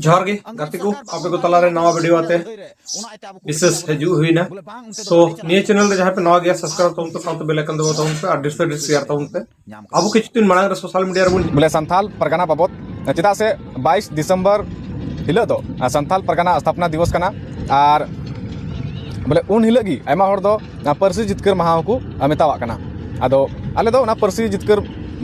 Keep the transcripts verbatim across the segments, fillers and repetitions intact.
ᱡᱚᱦᱟᱨ ᱜᱮ ᱜᱟᱛᱮ ᱠᱚ, ᱟᱯᱮ ᱠᱚ ᱛᱟᱞᱟᱨᱮ ᱱᱟᱣᱟ ᱵᱷᱤᱰᱤᱭᱳ ᱟᱛᱮ ᱵᱤᱥᱮᱥ ᱦᱤᱡᱩᱜ ᱦᱩᱭᱱᱟ᱾ ᱛᱚ ᱱᱤᱭᱟᱹ ᱪᱮᱱᱮᱞ ᱨᱮ ᱡᱟᱦᱟᱸᱭ ᱯᱮ ᱱᱟᱣᱟ ᱜᱮᱭᱟ, ᱥᱟᱵᱥᱠᱨᱟᱭᱤᱵ ᱛᱟᱵᱚᱱ ᱯᱮ, ᱥᱟᱶᱛᱮ ᱵᱮᱞ ᱟᱭᱠᱚᱱ ᱫᱟᱵᱟᱣ ᱛᱟᱵᱚᱱ ᱯᱮ ᱟᱨ ᱰᱤᱥᱞᱟᱭᱤᱠ ᱥᱮᱭᱟᱨ ᱛᱟᱵᱚᱱ ᱯᱮ᱾ ᱟᱵᱚ ᱠᱤᱪᱷᱩ ᱫᱤᱱ ᱢᱟᱲᱟᱝ ᱨᱮ ᱥᱳᱥᱟᱞ ᱢᱤᱰᱤᱭᱟ ᱨᱮᱵᱚᱱ ᱵᱚᱞᱮ ᱥᱟᱱᱛᱟᱞ ᱯᱟᱨᱜᱟᱱᱟ ᱵᱟᱵᱚᱛ, ᱪᱮᱫᱟᱜ ᱥᱮ ᱵᱟᱭᱤᱥ ᱰᱤᱥᱮᱢᱵᱚᱨ ᱦᱤᱞᱳᱜ ᱫᱚ ᱥᱟᱱᱛᱟᱞ ᱯᱟᱨᱜᱟᱱᱟ ᱥᱛᱷᱟᱯᱚᱱᱟ ᱫᱤᱵᱚᱥ ᱠᱟᱱᱟ᱾ ᱟᱨ ᱵᱚᱞᱮ ᱩᱱ ᱦᱤᱞᱳᱜ ᱜᱮ ᱟᱭᱢᱟ ᱦᱚᱲ ᱫᱚ ᱯᱟᱹᱨᱥᱤ ᱡᱤᱛᱠᱟᱹᱨ ᱢᱟᱦᱟ ᱦᱚᱸᱠᱚ ᱢᱮᱛᱟᱣᱟᱜ ᱠᱟᱱᱟ᱾ ᱟᱫᱚ ᱟᱞᱮ ᱫᱚ ᱚᱱᱟ ᱯᱟᱹᱨᱥᱤ ᱡᱤᱛᱠᱟᱹᱨ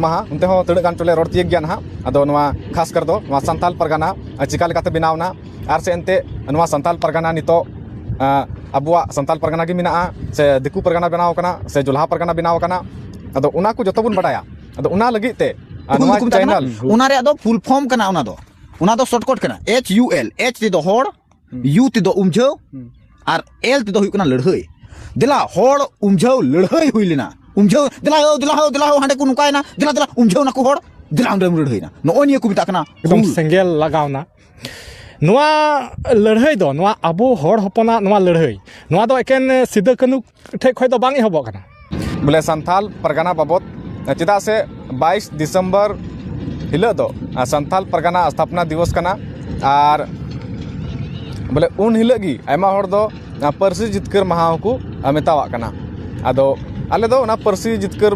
ᱢᱟᱦᱟ ᱚᱱᱛᱮ ᱦᱚᱸ ᱛᱤᱱᱟᱹᱜ ᱜᱟᱱ ᱪᱚᱞᱮ ᱨᱚᱲ ᱛᱤᱭᱳᱜ ᱜᱮᱭᱟ ᱱᱟᱦᱟᱜ᱾ ᱟᱫᱚ ᱱᱚᱣᱟ ᱠᱷᱟᱥ ᱠᱟᱨ ᱫᱚ ᱱᱚᱣᱟ ᱥᱟᱱᱛᱟᱞ ᱯᱟᱨᱜᱟᱱᱟ ᱪᱤᱠᱟ ᱞᱮᱠᱟᱛᱮ ᱵᱮᱱᱟᱣ ᱮᱱᱟ, ᱟᱨ ᱥᱮ ᱮᱱᱛᱮ ᱱᱚᱣᱟ ᱥᱟᱱᱛᱟᱞ ᱯᱟᱨᱜᱟᱱᱟ ᱱᱤᱛᱚᱜ ᱟᱵᱚᱣᱟᱜ ᱥᱟᱱᱛᱟᱞ ᱯᱟᱨᱜᱟᱱᱟ ᱜᱮ ᱢᱮᱱᱟᱜᱼᱟ ᱥᱮ ᱫᱤᱠᱩ ᱯᱟᱨᱜᱟᱱᱟ ᱵᱮᱱᱟᱣ ᱟᱠᱟᱱᱟ ᱥᱮ ᱡᱚᱞᱦᱟ ᱯᱟᱨᱜᱟᱱᱟ ᱵᱮᱱᱟᱣ ᱟᱠᱟᱱᱟ, ᱟᱫᱚ ᱚᱱᱟ ᱠᱚ ᱡᱚᱛᱚ ᱵᱚᱱ ᱵᱟᱰᱟᱭᱟ᱾ ᱟᱫᱚ ᱚᱱᱟ ᱞᱟᱹᱜᱤᱫ ᱛᱮ ᱟᱨ ᱯᱷᱩᱞ ᱱᱚᱣᱟ ᱫᱚᱠᱚ ᱢᱮᱛᱟᱜ ᱠᱟᱱᱟ᱾ ᱪᱮᱱᱮᱞ ᱚᱱᱟ ᱨᱮᱭᱟᱜ ᱫᱚ ᱯᱷᱩᱞ ᱯᱷᱚᱨᱢ ᱠᱟᱱᱟ, ᱚᱱᱟ ᱫᱚ ᱚᱱᱟ ᱫᱚ ᱥᱚᱨᱴᱠᱟᱴ ᱠᱟᱱᱟ᱾ ᱮᱪ ᱭᱩ ᱮᱞ, ᱮᱪ ᱛᱮᱫᱚ ᱦᱚᱲ, ᱦᱩᱸ᱾ ᱭᱩ ᱛᱮᱫᱚ ᱩᱢᱡᱷᱟᱹᱣ, ᱦᱩᱸ᱾ ᱟᱨ ᱮᱞ ᱛᱮᱫᱚ ᱦᱩᱭᱩᱜ ᱠᱟᱱᱟ ᱞᱟᱹᱲᱦᱟᱹᱭ᱾ ᱫᱮᱞᱟ ᱦᱚᱲ ᱩᱢᱡᱷᱟᱹᱣ ᱞᱟᱹᱲᱦᱟᱹᱭ ᱦᱩᱭ ᱞᱮᱱᱟ, ᱩᱢᱡᱷᱟᱹᱣ ᱫᱮᱞᱟ ᱦᱳ, ᱫᱮᱞᱟ ᱦᱳ, ᱫᱮᱞᱟ ᱦᱳ, ᱦᱟᱸᱰᱮ ᱠᱚ ᱱᱚᱝᱠᱟᱭᱮᱱᱟ, ᱫᱮᱞᱟ ᱫᱮᱞᱟ ᱩᱢᱡᱷᱟᱹᱣ ᱱᱟᱠᱚ ᱦᱚᱲ, ᱫᱮᱞᱟ ᱚᱸᱰᱮᱢ ᱞᱟᱹᱲᱦᱟᱹᱭᱱᱟ᱾ ᱱᱚᱜᱼᱚᱭ ᱱᱤᱭᱟᱹ ᱠᱚ ᱢᱮᱛᱟᱜ ᱠᱟᱱᱟ ᱮᱠᱫᱚᱢ ᱦᱩᱞ᱾ ᱥᱮᱸᱜᱮᱞ ᱞᱟᱜᱟᱣᱱᱟ᱾ ᱱᱚᱣᱟ ᱞᱟᱹᱲᱦᱟᱹᱭ ᱫᱚ, ᱱᱚᱣᱟ ᱟᱵᱚ ᱦᱚᱲ ᱦᱚᱯᱚᱱᱟᱜ ᱱᱚᱣᱟ ᱞᱟᱹᱲᱦᱟᱹᱭ, ᱱᱚᱣᱟ ᱫᱚ ᱮᱠᱮᱱ ᱥᱤᱫᱟᱹ ᱠᱟᱹᱱᱦᱩ ᱴᱷᱮᱡ ᱠᱷᱚᱡ ᱫᱚ ᱵᱟᱝ ᱮᱦᱚᱵᱚᱜ ᱠᱟᱱᱟ᱾ ᱵᱚᱞᱮ ᱥᱟᱱᱛᱷᱟᱞ ᱯᱟᱨᱜᱟᱱᱟ ᱵᱟᱵᱚᱛ, ᱪᱮᱫᱟᱜ ᱥᱮ ᱵᱟᱭᱤᱥ ᱰᱤᱥᱮᱢᱵᱚᱨ ᱦᱤᱞᱳᱜ ᱫᱚ ᱥᱟᱱᱛᱷᱟᱞ ᱯᱟᱨᱜᱟᱱᱟ ᱥᱛᱷᱟᱯᱚᱱᱟ ᱫᱤᱵᱚᱥ ᱠᱟᱱᱟ᱾ ᱟᱨ ᱵᱚᱞᱮ ᱩᱱ ᱦᱤᱞᱳᱜ ᱜᱮ ᱟᱭᱢᱟ ᱦᱚᱲ ᱫᱚ ᱯᱟᱹᱨᱥᱤ ᱡᱤᱛᱠᱟᱹᱨ ᱢᱟᱦᱟ ᱦᱚᱸᱠᱚ ᱢᱮᱛᱟᱣᱟᱜ ᱠᱟᱱᱟ᱾ ᱟᱫᱚ ᱟᱞᱮ ᱫᱚ ᱚᱱᱟ ᱯᱟᱹᱨᱥᱤ ᱡᱤᱛᱠᱟᱹᱨ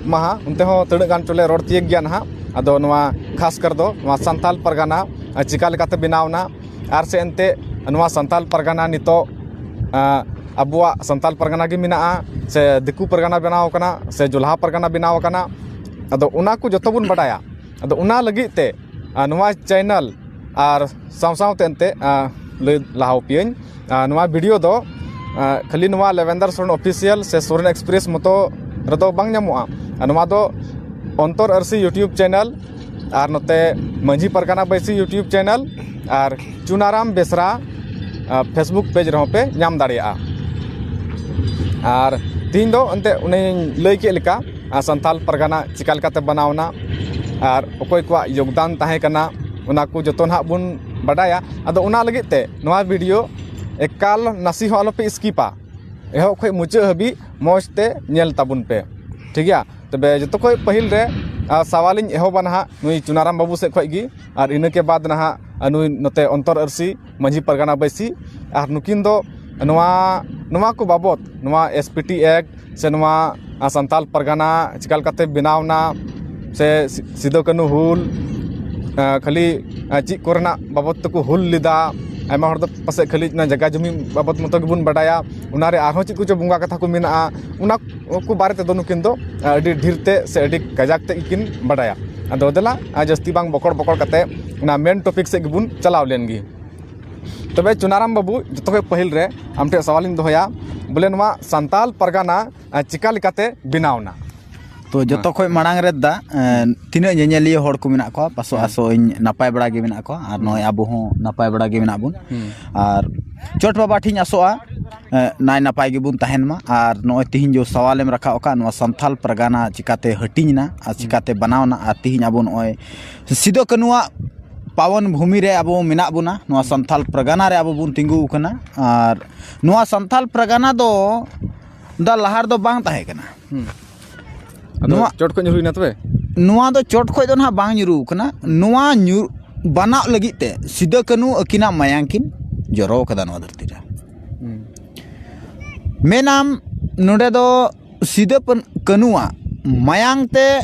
ᱢᱟᱦᱟ ᱚᱱᱛᱮ ᱦᱚᱸ ᱛᱤᱱᱟᱹᱜ ᱜᱟᱱ ᱪᱚᱞᱮ ᱨᱚᱲ ᱛᱤᱭᱳᱜ ᱜᱮᱭᱟ ᱱᱟᱦᱟᱜ᱾ ᱟᱫᱚ ᱱᱚᱣᱟ ᱠᱷᱟᱥ ᱠᱟᱨ ᱫᱚ ᱱᱚᱣᱟ ᱥᱟᱱᱛᱷᱟᱞ ᱯᱟᱨᱜᱟᱱᱟ ᱪᱤᱠᱟ ᱞᱮᱠᱟᱛᱮ ᱵᱮᱱᱟᱣ ᱮᱱᱟ, ᱟᱨ ᱥᱮ ᱮᱱᱛᱮ ᱱᱚᱣᱟ ᱥᱟᱱᱛᱟᱞ ᱯᱟᱨᱜᱟᱱᱟ ᱱᱤᱛᱚᱜ, ᱟᱸ, ᱟᱵᱚᱣᱟᱜ ᱥᱟᱱᱛᱟᱞ ᱯᱟᱨᱜᱟᱱᱟ ᱜᱮ ᱢᱮᱱᱟᱜᱼᱟ ᱥᱮ ᱫᱤᱠᱩ ᱯᱟᱨᱜᱟᱱᱟ ᱵᱮᱱᱟᱣ ᱟᱠᱟᱱᱟ ᱥᱮ ᱡᱚᱞᱦᱟ ᱯᱟᱨᱜᱟᱱᱟ ᱵᱮᱱᱟᱣ ᱟᱠᱟᱱᱟ, ᱟᱫᱚ ᱚᱱᱟ ᱠᱚ ᱡᱚᱛᱚ ᱵᱚᱱ ᱵᱟᱰᱟᱭᱟ᱾ ᱟᱫᱚ ᱚᱱᱟ ᱞᱟᱹᱜᱤᱫ ᱛᱮ, ᱟᱸ, ᱱᱚᱣᱟ ᱪᱮᱱᱮᱞ ᱟᱨ ᱥᱟᱶ ᱥᱟᱶᱛᱮ ᱮᱱᱛᱮ, ᱟᱸ, ᱞᱟᱹᱭ ᱞᱟᱦᱟᱣ ᱯᱮᱭᱟᱹᱧ, ᱟᱸ, ᱱᱚᱣᱟ ᱵᱷᱤᱰᱤᱭᱳ ᱫᱚ, ᱟᱸ, ᱠᱷᱟᱹᱞᱤ ᱱᱚᱣᱟ ᱞᱮᱵᱮᱱᱫᱟᱨ ᱥᱚᱨᱮᱱ ᱚᱯᱷᱤᱥᱤᱭᱟᱞ ᱥᱮ ᱥᱚᱨᱮᱱ ᱮᱠᱥᱯᱨᱮᱥ ᱢᱚᱛᱚ ᱨᱮᱫᱚ ᱵᱟᱝ ᱧᱟᱢᱚᱜᱼᱟ᱾ ᱟᱨ ᱱᱚᱣᱟ ᱫᱚ ᱚᱱᱛᱚᱨ ᱟᱹᱨᱥᱤ ᱭᱩᱴᱤᱭᱩᱵᱽ ᱪᱮᱱᱮᱞ ᱟᱨ ᱱᱚᱛᱮ ᱢᱟᱹᱡᱷᱤ ᱯᱟᱨᱜᱟᱱᱟ ᱵᱟᱹᱭᱥᱤ ᱭᱩᱴᱤᱭᱩᱵᱽ ᱪᱮᱱᱮᱞ ᱟᱨ ᱪᱩᱱᱟᱨᱟᱢ ᱵᱮᱥᱨᱟ, ᱟᱸ, ᱯᱷᱮᱥᱵᱩᱠ ᱯᱮᱡᱽ ᱨᱮᱦᱚᱸ ᱯᱮ ᱧᱟᱢ ᱫᱟᱲᱮᱭᱟᱜᱼᱟ᱾ ᱟᱨ ᱛᱤᱦᱤᱧ ᱫᱚ ᱮᱱᱛᱮ ᱚᱱᱮᱧ ᱞᱟᱹᱭ ᱠᱮᱫ ᱞᱮᱠᱟ, ᱟᱸ, ᱥᱟᱱᱛᱟᱞ ᱯᱟᱨᱜᱟᱱᱟ ᱪᱤᱠᱟ ᱞᱮᱠᱟᱛᱮ ᱵᱮᱱᱟᱣ ᱮᱱᱟ ᱟᱨ ᱚᱠᱚᱭ ᱠᱚᱣᱟᱜ ᱭᱳᱜᱽᱫᱟᱱ ᱛᱟᱦᱮᱸ ᱠᱟᱱᱟ, ᱚᱱᱟ ᱠᱚ ᱡᱚᱛᱚ ᱱᱟᱦᱟᱜ ᱵᱚᱱ ᱵᱟᱰᱟᱭᱟ᱾ ᱟᱫᱚ ᱚᱱᱟ ᱞᱟᱹᱜᱤᱫ ᱛᱮ ᱱᱚᱣᱟ ᱵᱷᱤᱰᱤᱭᱳ ᱮᱠᱟᱞ ᱱᱟᱥᱮ ᱦᱚᱸ ᱟᱞᱚ ᱯᱮ ᱥᱠᱤᱯᱟ, ᱮᱦᱚᱵ ᱠᱷᱚᱱ ᱢᱩᱪᱟᱹᱫ ᱦᱟᱹᱵᱤᱡ ᱢᱚᱡᱽ ᱛᱮ ᱧᱮᱞ ᱛᱟᱵᱚᱱ ᱯᱮ, ᱴᱷᱤᱠ ᱜᱮᱭᱟ? ᱛᱚᱵᱮ ᱡᱚᱛᱚ ᱠᱷᱚᱱ ᱯᱟᱹᱦᱤᱞ ᱨᱮ ᱟᱨ ᱥᱟᱣᱟᱞᱤᱧ ᱮᱦᱚᱵᱟ ᱱᱟᱦᱟᱜ ᱱᱩᱭ ᱪᱩᱱᱟᱨᱟᱢ ᱵᱟᱹᱵᱩ ᱥᱮᱫ ᱠᱷᱚᱱ ᱜᱮ, ᱟᱨ ᱤᱱᱟᱹ ᱠᱮ ᱵᱟᱫᱽ ᱱᱟᱦᱟᱜ ᱱᱩᱭ ᱱᱚᱛᱮ ᱚᱱᱛᱚᱨ ᱟᱹᱨᱥᱤ ᱢᱟᱹᱡᱷᱤ ᱯᱟᱨᱜᱟᱱᱟ ᱵᱟᱹᱭᱥᱤ, ᱟᱨ ᱱᱩᱠᱤᱱ ᱫᱚ ᱱᱚᱣᱟ, ᱱᱚᱣᱟ ᱠᱚ ᱵᱟᱵᱚᱛ, ᱱᱚᱣᱟ S P T Act ᱥᱮ ᱱᱚᱣᱟ, ᱟ, ᱥᱟᱱᱛᱟᱞ ᱯᱟᱨᱜᱟᱱᱟ ᱪᱤᱠᱟ ᱞᱮᱠᱟᱛᱮ ᱵᱮᱱᱟᱣ ᱮᱱᱟ, ᱥᱮ ᱥᱤ-, ᱥᱤᱫᱩ ᱠᱟᱹᱱᱦᱩ ᱦᱩᱞ, ᱟ, ᱠᱷᱟᱹᱞᱤ, ᱟ, ᱪᱮᱫ ᱠᱚᱨᱮᱱᱟᱜ ᱵᱟᱵᱚᱛ ᱛᱮᱠᱚ ᱦᱩᱞ ᱞᱮᱫᱟ᱾ ᱟᱭᱢᱟ ᱦᱚᱲ ᱫᱚ ᱯᱟᱥᱮᱡ ᱠᱷᱟᱹᱞᱤ ᱚᱱᱟ ᱡᱟᱭᱜᱟ ᱡᱚᱢᱤ ᱵᱟᱵᱚᱛ ᱢᱚᱛᱚ ᱜᱮᱵᱚᱱ ᱵᱟᱰᱟᱭᱟ, ᱚᱱᱟᱨᱮ ᱟᱨᱦᱚᱸ ᱪᱮᱫ ᱠᱚᱪᱚ ᱵᱚᱸᱜᱟ ᱠᱟᱛᱷᱟ ᱠᱚ ᱢᱮᱱᱟᱜᱼᱟ, ᱚᱱᱟ ᱠᱚ ᱵᱟᱨᱮ ᱛᱮᱫᱚ ᱱᱩᱠᱤᱱ ᱫᱚ, ᱟ, ᱟᱹᱰᱤ ᱰᱷᱮᱨ ᱛᱮ ᱥᱮ ᱟᱹᱰᱤ ᱠᱟᱡᱟᱠ ᱛᱮ ᱜᱮᱠᱤᱱ ᱵᱟᱰᱟᱭᱟ᱾ ᱟᱫᱚ ᱫᱮᱞᱟ, ᱟ, ᱡᱟᱹᱥᱛᱤ ᱵᱟᱝ ᱵᱚᱠᱚᱲ ᱵᱚᱠᱚᱲ ᱠᱟᱛᱮ ᱚᱱᱟ main topic ᱥᱮᱫ ᱜᱮᱵᱚᱱ ᱪᱟᱞᱟᱣ ᱞᱮᱱ ᱜᱮ᱾ ᱛᱚᱵᱮ ᱪᱩᱱᱟᱨᱟᱢ ᱵᱟᱹᱵᱩ, ᱡᱚᱛᱚ ᱠᱷᱚᱱ ᱯᱟᱹᱦᱤᱞ ᱨᱮ ᱟᱢ ᱴᱷᱮᱱ ᱥᱟᱣᱟᱞᱤᱧ ᱫᱚᱦᱚᱭᱟ, ᱵᱚᱞᱮ ᱱᱚᱣᱟ ᱥᱟᱱᱛᱟᱞ ᱯᱟᱨᱜᱟᱱᱟ, ᱟ, ᱪᱤᱠᱟ ᱞᱮᱠᱟᱛᱮ ᱵᱮᱱᱟᱣ ᱮᱱᱟ? ᱛᱚ ᱡᱚᱛᱚ ᱠᱷᱚᱱ ᱢᱟᱲᱟᱝ ᱨᱮ ᱫᱟ, ᱮ, ᱛᱤᱱᱟᱹᱜ ᱧᱮᱧᱮᱞᱤᱭᱟᱹ ᱦᱚᱲ ᱠᱚ ᱢᱮᱱᱟᱜ ᱠᱚᱣᱟ, ᱯᱟᱥᱚᱜ ᱦᱮᱸ᱾ ᱟᱥᱚᱜ ᱟᱹᱧ ᱱᱟᱯᱟᱭ ᱵᱟᱲᱟ ᱜᱮ ᱢᱮᱱᱟᱜ ᱠᱚᱣᱟ, ᱟᱨ ᱦᱩᱸ᱾ ᱱᱚᱜᱼᱚᱭ ᱟᱵᱚ ᱦᱚᱸ ᱱᱟᱯᱟᱭ ᱵᱟᱲᱟ ᱜᱮ ᱢᱮᱱᱟᱜ ᱵᱚᱱ᱾ ᱦᱩᱸ᱾ ᱟᱨ ᱪᱚᱴ ᱵᱟᱵᱟ ᱴᱷᱮᱱ ᱟᱥᱚᱜᱼᱟ, ᱮ, ᱱᱟᱭ ᱱᱟᱯᱟᱭ ᱜᱮᱵᱚᱱ ᱛᱟᱦᱮᱱ ᱢᱟ᱾ ᱟᱨ ᱱᱚᱜᱼᱚᱭ ᱛᱤᱦᱤᱧ ᱡᱚ ᱥᱟᱣᱟᱞᱮᱢ ᱨᱟᱠᱟᱵ ᱟᱠᱟᱫ, ᱱᱚᱣᱟ ᱥᱟᱱᱛᱷᱟᱞ ᱯᱟᱨᱜᱟᱱᱟ ᱪᱤᱠᱟᱛᱮ ᱦᱟᱹᱴᱤᱧ ᱮᱱᱟ ᱟᱨ ᱦᱩᱸ᱾ ᱪᱤᱠᱟᱛᱮ ᱵᱮᱱᱟᱣ ᱮᱱᱟ, ᱟᱨ ᱛᱤᱦᱤᱧ ᱟᱵᱚ ᱱᱚᱜᱼᱚᱭ ᱥᱤᱫᱩ ᱠᱟᱹᱱᱩᱣᱟᱜ ᱯᱟᱣᱚᱱ ᱵᱷᱩᱢᱤ ᱨᱮ ᱟᱵᱚ ᱢᱮᱱᱟᱜ ᱵᱚᱱᱟ, ᱱᱚᱣᱟ ᱥᱟᱱᱛᱷᱟᱞ ᱯᱟᱨᱜᱟᱱᱟ ᱨᱮ ᱟᱵᱚ ᱵᱚᱱ ᱛᱤᱸᱜᱩ ᱟᱠᱟᱱᱟ᱾ ᱟᱨ ᱱᱚᱣᱟ ᱥᱟᱱᱛᱷᱟᱞ ᱯᱟᱨᱜᱟᱱᱟ ᱫᱚ ᱫᱟ ᱞᱟᱦᱟ ᱨᱮᱫᱚ ᱵᱟᱝ ᱛᱟᱦᱮᱸ ᱠᱟᱱᱟ᱾ ᱦᱩᱸ᱾ ᱟᱫᱚ ᱱᱚᱣᱟ ᱪᱚᱴ ᱠᱷᱚᱡ ᱧᱩᱨᱩᱭᱮᱱᱟ ᱛᱚᱵᱮ? ᱱᱚᱣᱟ ᱫᱚ ᱪᱚᱴ ᱠᱷᱚᱡ ᱫᱚ ᱱᱟᱦᱟᱜ ᱵᱟᱝ ᱧᱩᱨᱩ ᱟᱠᱟᱱᱟ᱾ ᱱᱚᱣᱟ ᱧᱩᱨ ᱵᱟᱱᱟᱣ ᱞᱟᱹᱜᱤᱫ ᱛᱮ ᱥᱤᱫᱟᱹ ᱠᱟᱹᱱᱩ ᱟᱹᱠᱤᱱᱟᱜ ᱢᱟᱭᱟᱝ ᱠᱤᱱ ᱡᱚᱨᱚ ᱠᱟᱫᱟ ᱱᱚᱣᱟ ᱫᱷᱟᱹᱨᱛᱤ ᱨᱮ᱾ ᱦᱩᱸ᱾ ᱢᱮᱱᱟᱢ, ᱱᱚᱰᱮ ᱫᱚ ᱥᱤᱫᱟᱹ ᱯᱟᱹᱱ-, ᱠᱟᱹᱱᱩᱣᱟᱜ ᱢᱟᱭᱟᱝ ᱛᱮ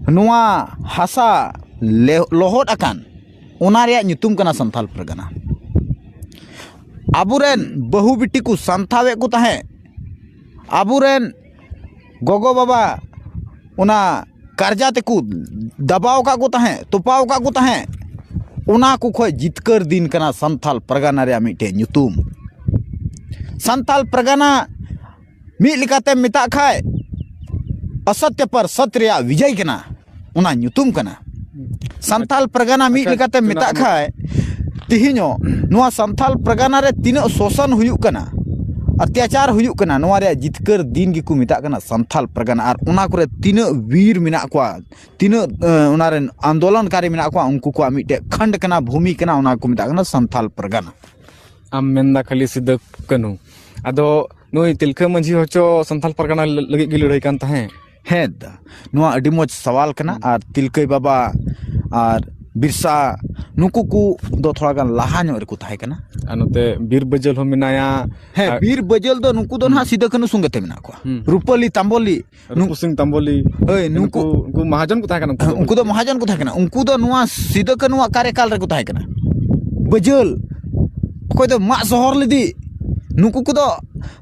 ᱱᱚᱣᱟ ᱦᱟᱥᱟ ᱞᱮ-, ᱞᱚᱦᱚᱫ ᱟᱠᱟᱱ, ᱚᱱᱟ ᱨᱮᱭᱟᱜ ᱧᱩᱛᱩᱢ ᱠᱟᱱᱟ ᱥᱟᱱᱛᱷᱟᱞ ᱯᱟᱨᱜᱟᱱᱟ᱾ ᱟᱵᱚᱨᱮᱱ ᱵᱟᱹᱦᱩ ᱵᱤᱴᱤ ᱠᱚ ᱥᱟᱱᱛᱷᱟᱣᱮᱫ ᱠᱚ ᱛᱟᱦᱮᱸᱫ, ᱟᱵᱚᱨᱮᱱ ᱜᱚᱜᱚ ᱵᱟᱵᱟ ᱚᱱᱟ ᱠᱟᱨᱡᱟ ᱛᱮᱠᱚ ᱫᱟᱵᱟᱣ ᱟᱠᱟᱫ ᱠᱚ ᱛᱟᱦᱮᱸᱫ, ᱛᱚᱯᱟᱣ ᱟᱠᱟᱫ ᱠᱚ ᱛᱟᱦᱮᱸᱫ, ᱚᱱᱟ ᱠᱚ ᱠᱷᱚᱡ ᱡᱤᱛᱠᱟᱹᱨ ᱫᱤᱱ ᱠᱟᱱᱟ ᱥᱟᱱᱛᱷᱟᱞ ᱯᱟᱨᱜᱟᱱᱟ ᱨᱮᱭᱟᱜ ᱢᱤᱫᱴᱮᱡ ᱧᱩᱛᱩᱢ᱾ ᱥᱟᱱᱛᱷᱟᱞ ᱯᱟᱨᱜᱟᱱᱟ ᱢᱤᱫ ᱞᱮᱠᱟᱛᱮᱢ ᱢᱮᱛᱟᱜ ᱠᱷᱟᱡ ᱚᱥᱚᱛᱭᱚ ᱯᱟᱨ ᱥᱚᱛ ᱨᱮᱭᱟᱜ ᱵᱤᱡᱚᱭ ᱠᱟᱱᱟ, ᱚᱱᱟ ᱧᱩᱛᱩᱢ ᱠᱟᱱᱟ᱾ ᱥᱟᱱᱛᱷᱟᱞ ᱯᱟᱨᱜᱟᱱᱟ ᱢᱤᱫ ᱟᱪᱪᱷᱟ, ᱞᱮᱠᱟᱛᱮᱢ ᱪᱩᱱᱟ ᱢᱮᱛᱟᱜ ᱟᱢᱟᱜ ᱠᱷᱟᱡ, ᱛᱤᱦᱤᱧᱚᱜ ᱱᱚᱣᱟ ᱥᱟᱱᱛᱷᱟᱞ ᱯᱟᱨᱜᱟᱱᱟ ᱨᱮ ᱛᱤᱱᱟᱹᱜ ᱥᱳᱥᱚᱱ ᱦᱩᱭᱩᱜ ᱠᱟᱱᱟ, ᱚᱛᱛᱟᱪᱟᱨ ᱦᱩᱭᱩᱜ ᱠᱟᱱᱟ, ᱱᱚᱣᱟ ᱨᱮᱭᱟᱜ ᱡᱤᱛᱠᱟᱹᱨ ᱫᱤᱱ ᱜᱮᱠᱚ ᱢᱮᱛᱟᱜ ᱠᱟᱱᱟ ᱥᱟᱱᱛᱷᱟᱞ ᱯᱟᱨᱜᱟᱱᱟ᱾ ᱟᱨ ᱚᱱᱟ ᱠᱚᱨᱮ ᱛᱤᱱᱟᱹᱜ ᱵᱤᱨ ᱢᱮᱱᱟᱜ ᱠᱚᱣᱟ, ᱛᱤᱱᱟᱹᱜ, ᱮ, ᱚᱱᱟ ᱨᱮᱱ ᱟᱱᱫᱳᱞᱚᱱᱠᱟᱨᱤ ᱢᱮᱱᱟᱜ ᱠᱚᱣᱟ, ᱩᱱᱠᱩ ᱠᱚᱣᱟᱜ ᱢᱤᱫᱴᱮᱡ ᱠᱷᱟᱱᱰ ᱠᱟᱱᱟ, ᱵᱷᱩᱢᱤ ᱠᱟᱱᱟ, ᱚᱱᱟ ᱠᱚ ᱢᱮᱛᱟᱜ ᱠᱟᱱᱟ ᱥᱟᱱᱛᱷᱟᱞ ᱯᱟᱨᱜᱟᱱᱟ᱾ ᱟᱢ ᱢᱮᱱᱫᱟ ᱠᱷᱟᱹᱞᱤ ᱥᱤᱫᱟᱹ ᱠᱟᱹᱱᱦᱩ, ᱟᱫᱚ ᱱᱩᱭ ᱛᱤᱞᱠᱟᱹ ᱢᱟᱹᱡᱷᱤ ᱦᱚᱪᱚ ᱥᱟᱱᱛᱷᱟᱞ ᱯᱟᱨᱜᱟᱱᱟ ᱞᱟᱹᱜᱤᱫ ᱜᱮ ᱞᱟᱹᱲᱦᱟᱹᱭ ᱠᱟᱱ ᱛᱟᱦᱮᱸᱫ? ᱦᱮᱸ ᱫᱟ, ᱱᱚᱣᱟ ᱟᱹᱰᱤ ᱢᱚᱡᱽ ᱥᱟᱣᱟᱞ ᱠᱟᱱᱟ᱾ ᱟᱨ ᱛᱤᱞᱠᱟᱹᱭ ᱵᱟᱵᱟ ᱟᱨ ᱵᱤᱨᱥᱟ, ᱱᱩᱠᱩ ᱠᱚ ᱫᱚ ᱛᱷᱚᱲᱟ ᱜᱟᱱ ᱞᱟᱦᱟ ᱧᱚᱜ ᱨᱮᱠᱚ ᱛᱟᱦᱮᱸ ᱠᱟᱱᱟ᱾ ᱟᱨ ᱱᱚᱛᱮ ᱵᱤᱨ ᱵᱟᱹᱡᱟᱹᱞ ᱦᱚᱸ ᱢᱮᱱᱟᱭᱟ᱾ ᱦᱮᱸ, ᱟᱨ ᱵᱤᱨ ᱵᱟᱹᱡᱟᱹᱞ ᱫᱚ ᱱᱩᱠᱩ ᱫᱚ ᱦᱩᱸ᱾ ᱱᱟᱦᱟᱜ ᱥᱤᱫᱟᱹ ᱠᱟᱹᱱᱩ ᱥᱚᱸᱜᱮ ᱛᱮ ᱢᱮᱱᱟᱜ ᱠᱚᱣᱟ᱾ ᱦᱩᱸ᱾ ᱨᱩᱯᱟᱹᱞᱤ ᱛᱟᱢᱵᱚᱞᱤ, ᱨᱩᱯᱩ ᱥᱤᱝ ᱛᱟᱢᱵᱚᱞᱤ᱾ ᱦᱳᱭ, ᱱᱩᱠᱩ, ᱱᱩᱠᱩ ᱩᱱᱠᱩ ᱢᱟᱦᱟᱡᱚᱱ ᱠᱚ ᱛᱟᱦᱮᱸ ᱠᱟᱱᱟ, ᱩᱱᱠᱩ ᱫᱚ᱾ ᱩᱱᱠᱩ ᱫᱚ ᱢᱟᱦᱟᱡᱚᱱ ᱠᱚ ᱛᱟᱦᱮᱸ ᱠᱟᱱᱟ᱾ ᱩᱱᱠᱩ ᱫᱚ ᱱᱚᱣᱟ ᱥᱤᱫᱟᱹ ᱠᱟᱹᱱᱩᱣᱟᱜ ᱠᱟᱨᱭᱚᱠᱟᱞ ᱨᱮᱠᱚ ᱛᱟᱦᱮᱸ ᱠᱟᱱᱟ᱾ ᱵᱟᱹᱡᱟᱹᱞ, ᱚᱠᱚᱭ ᱫᱚ ᱢᱟᱜ ᱥᱚᱦᱚᱨ ᱞᱮᱫᱮ, ᱱᱩᱠᱩ ᱠᱚᱫᱚ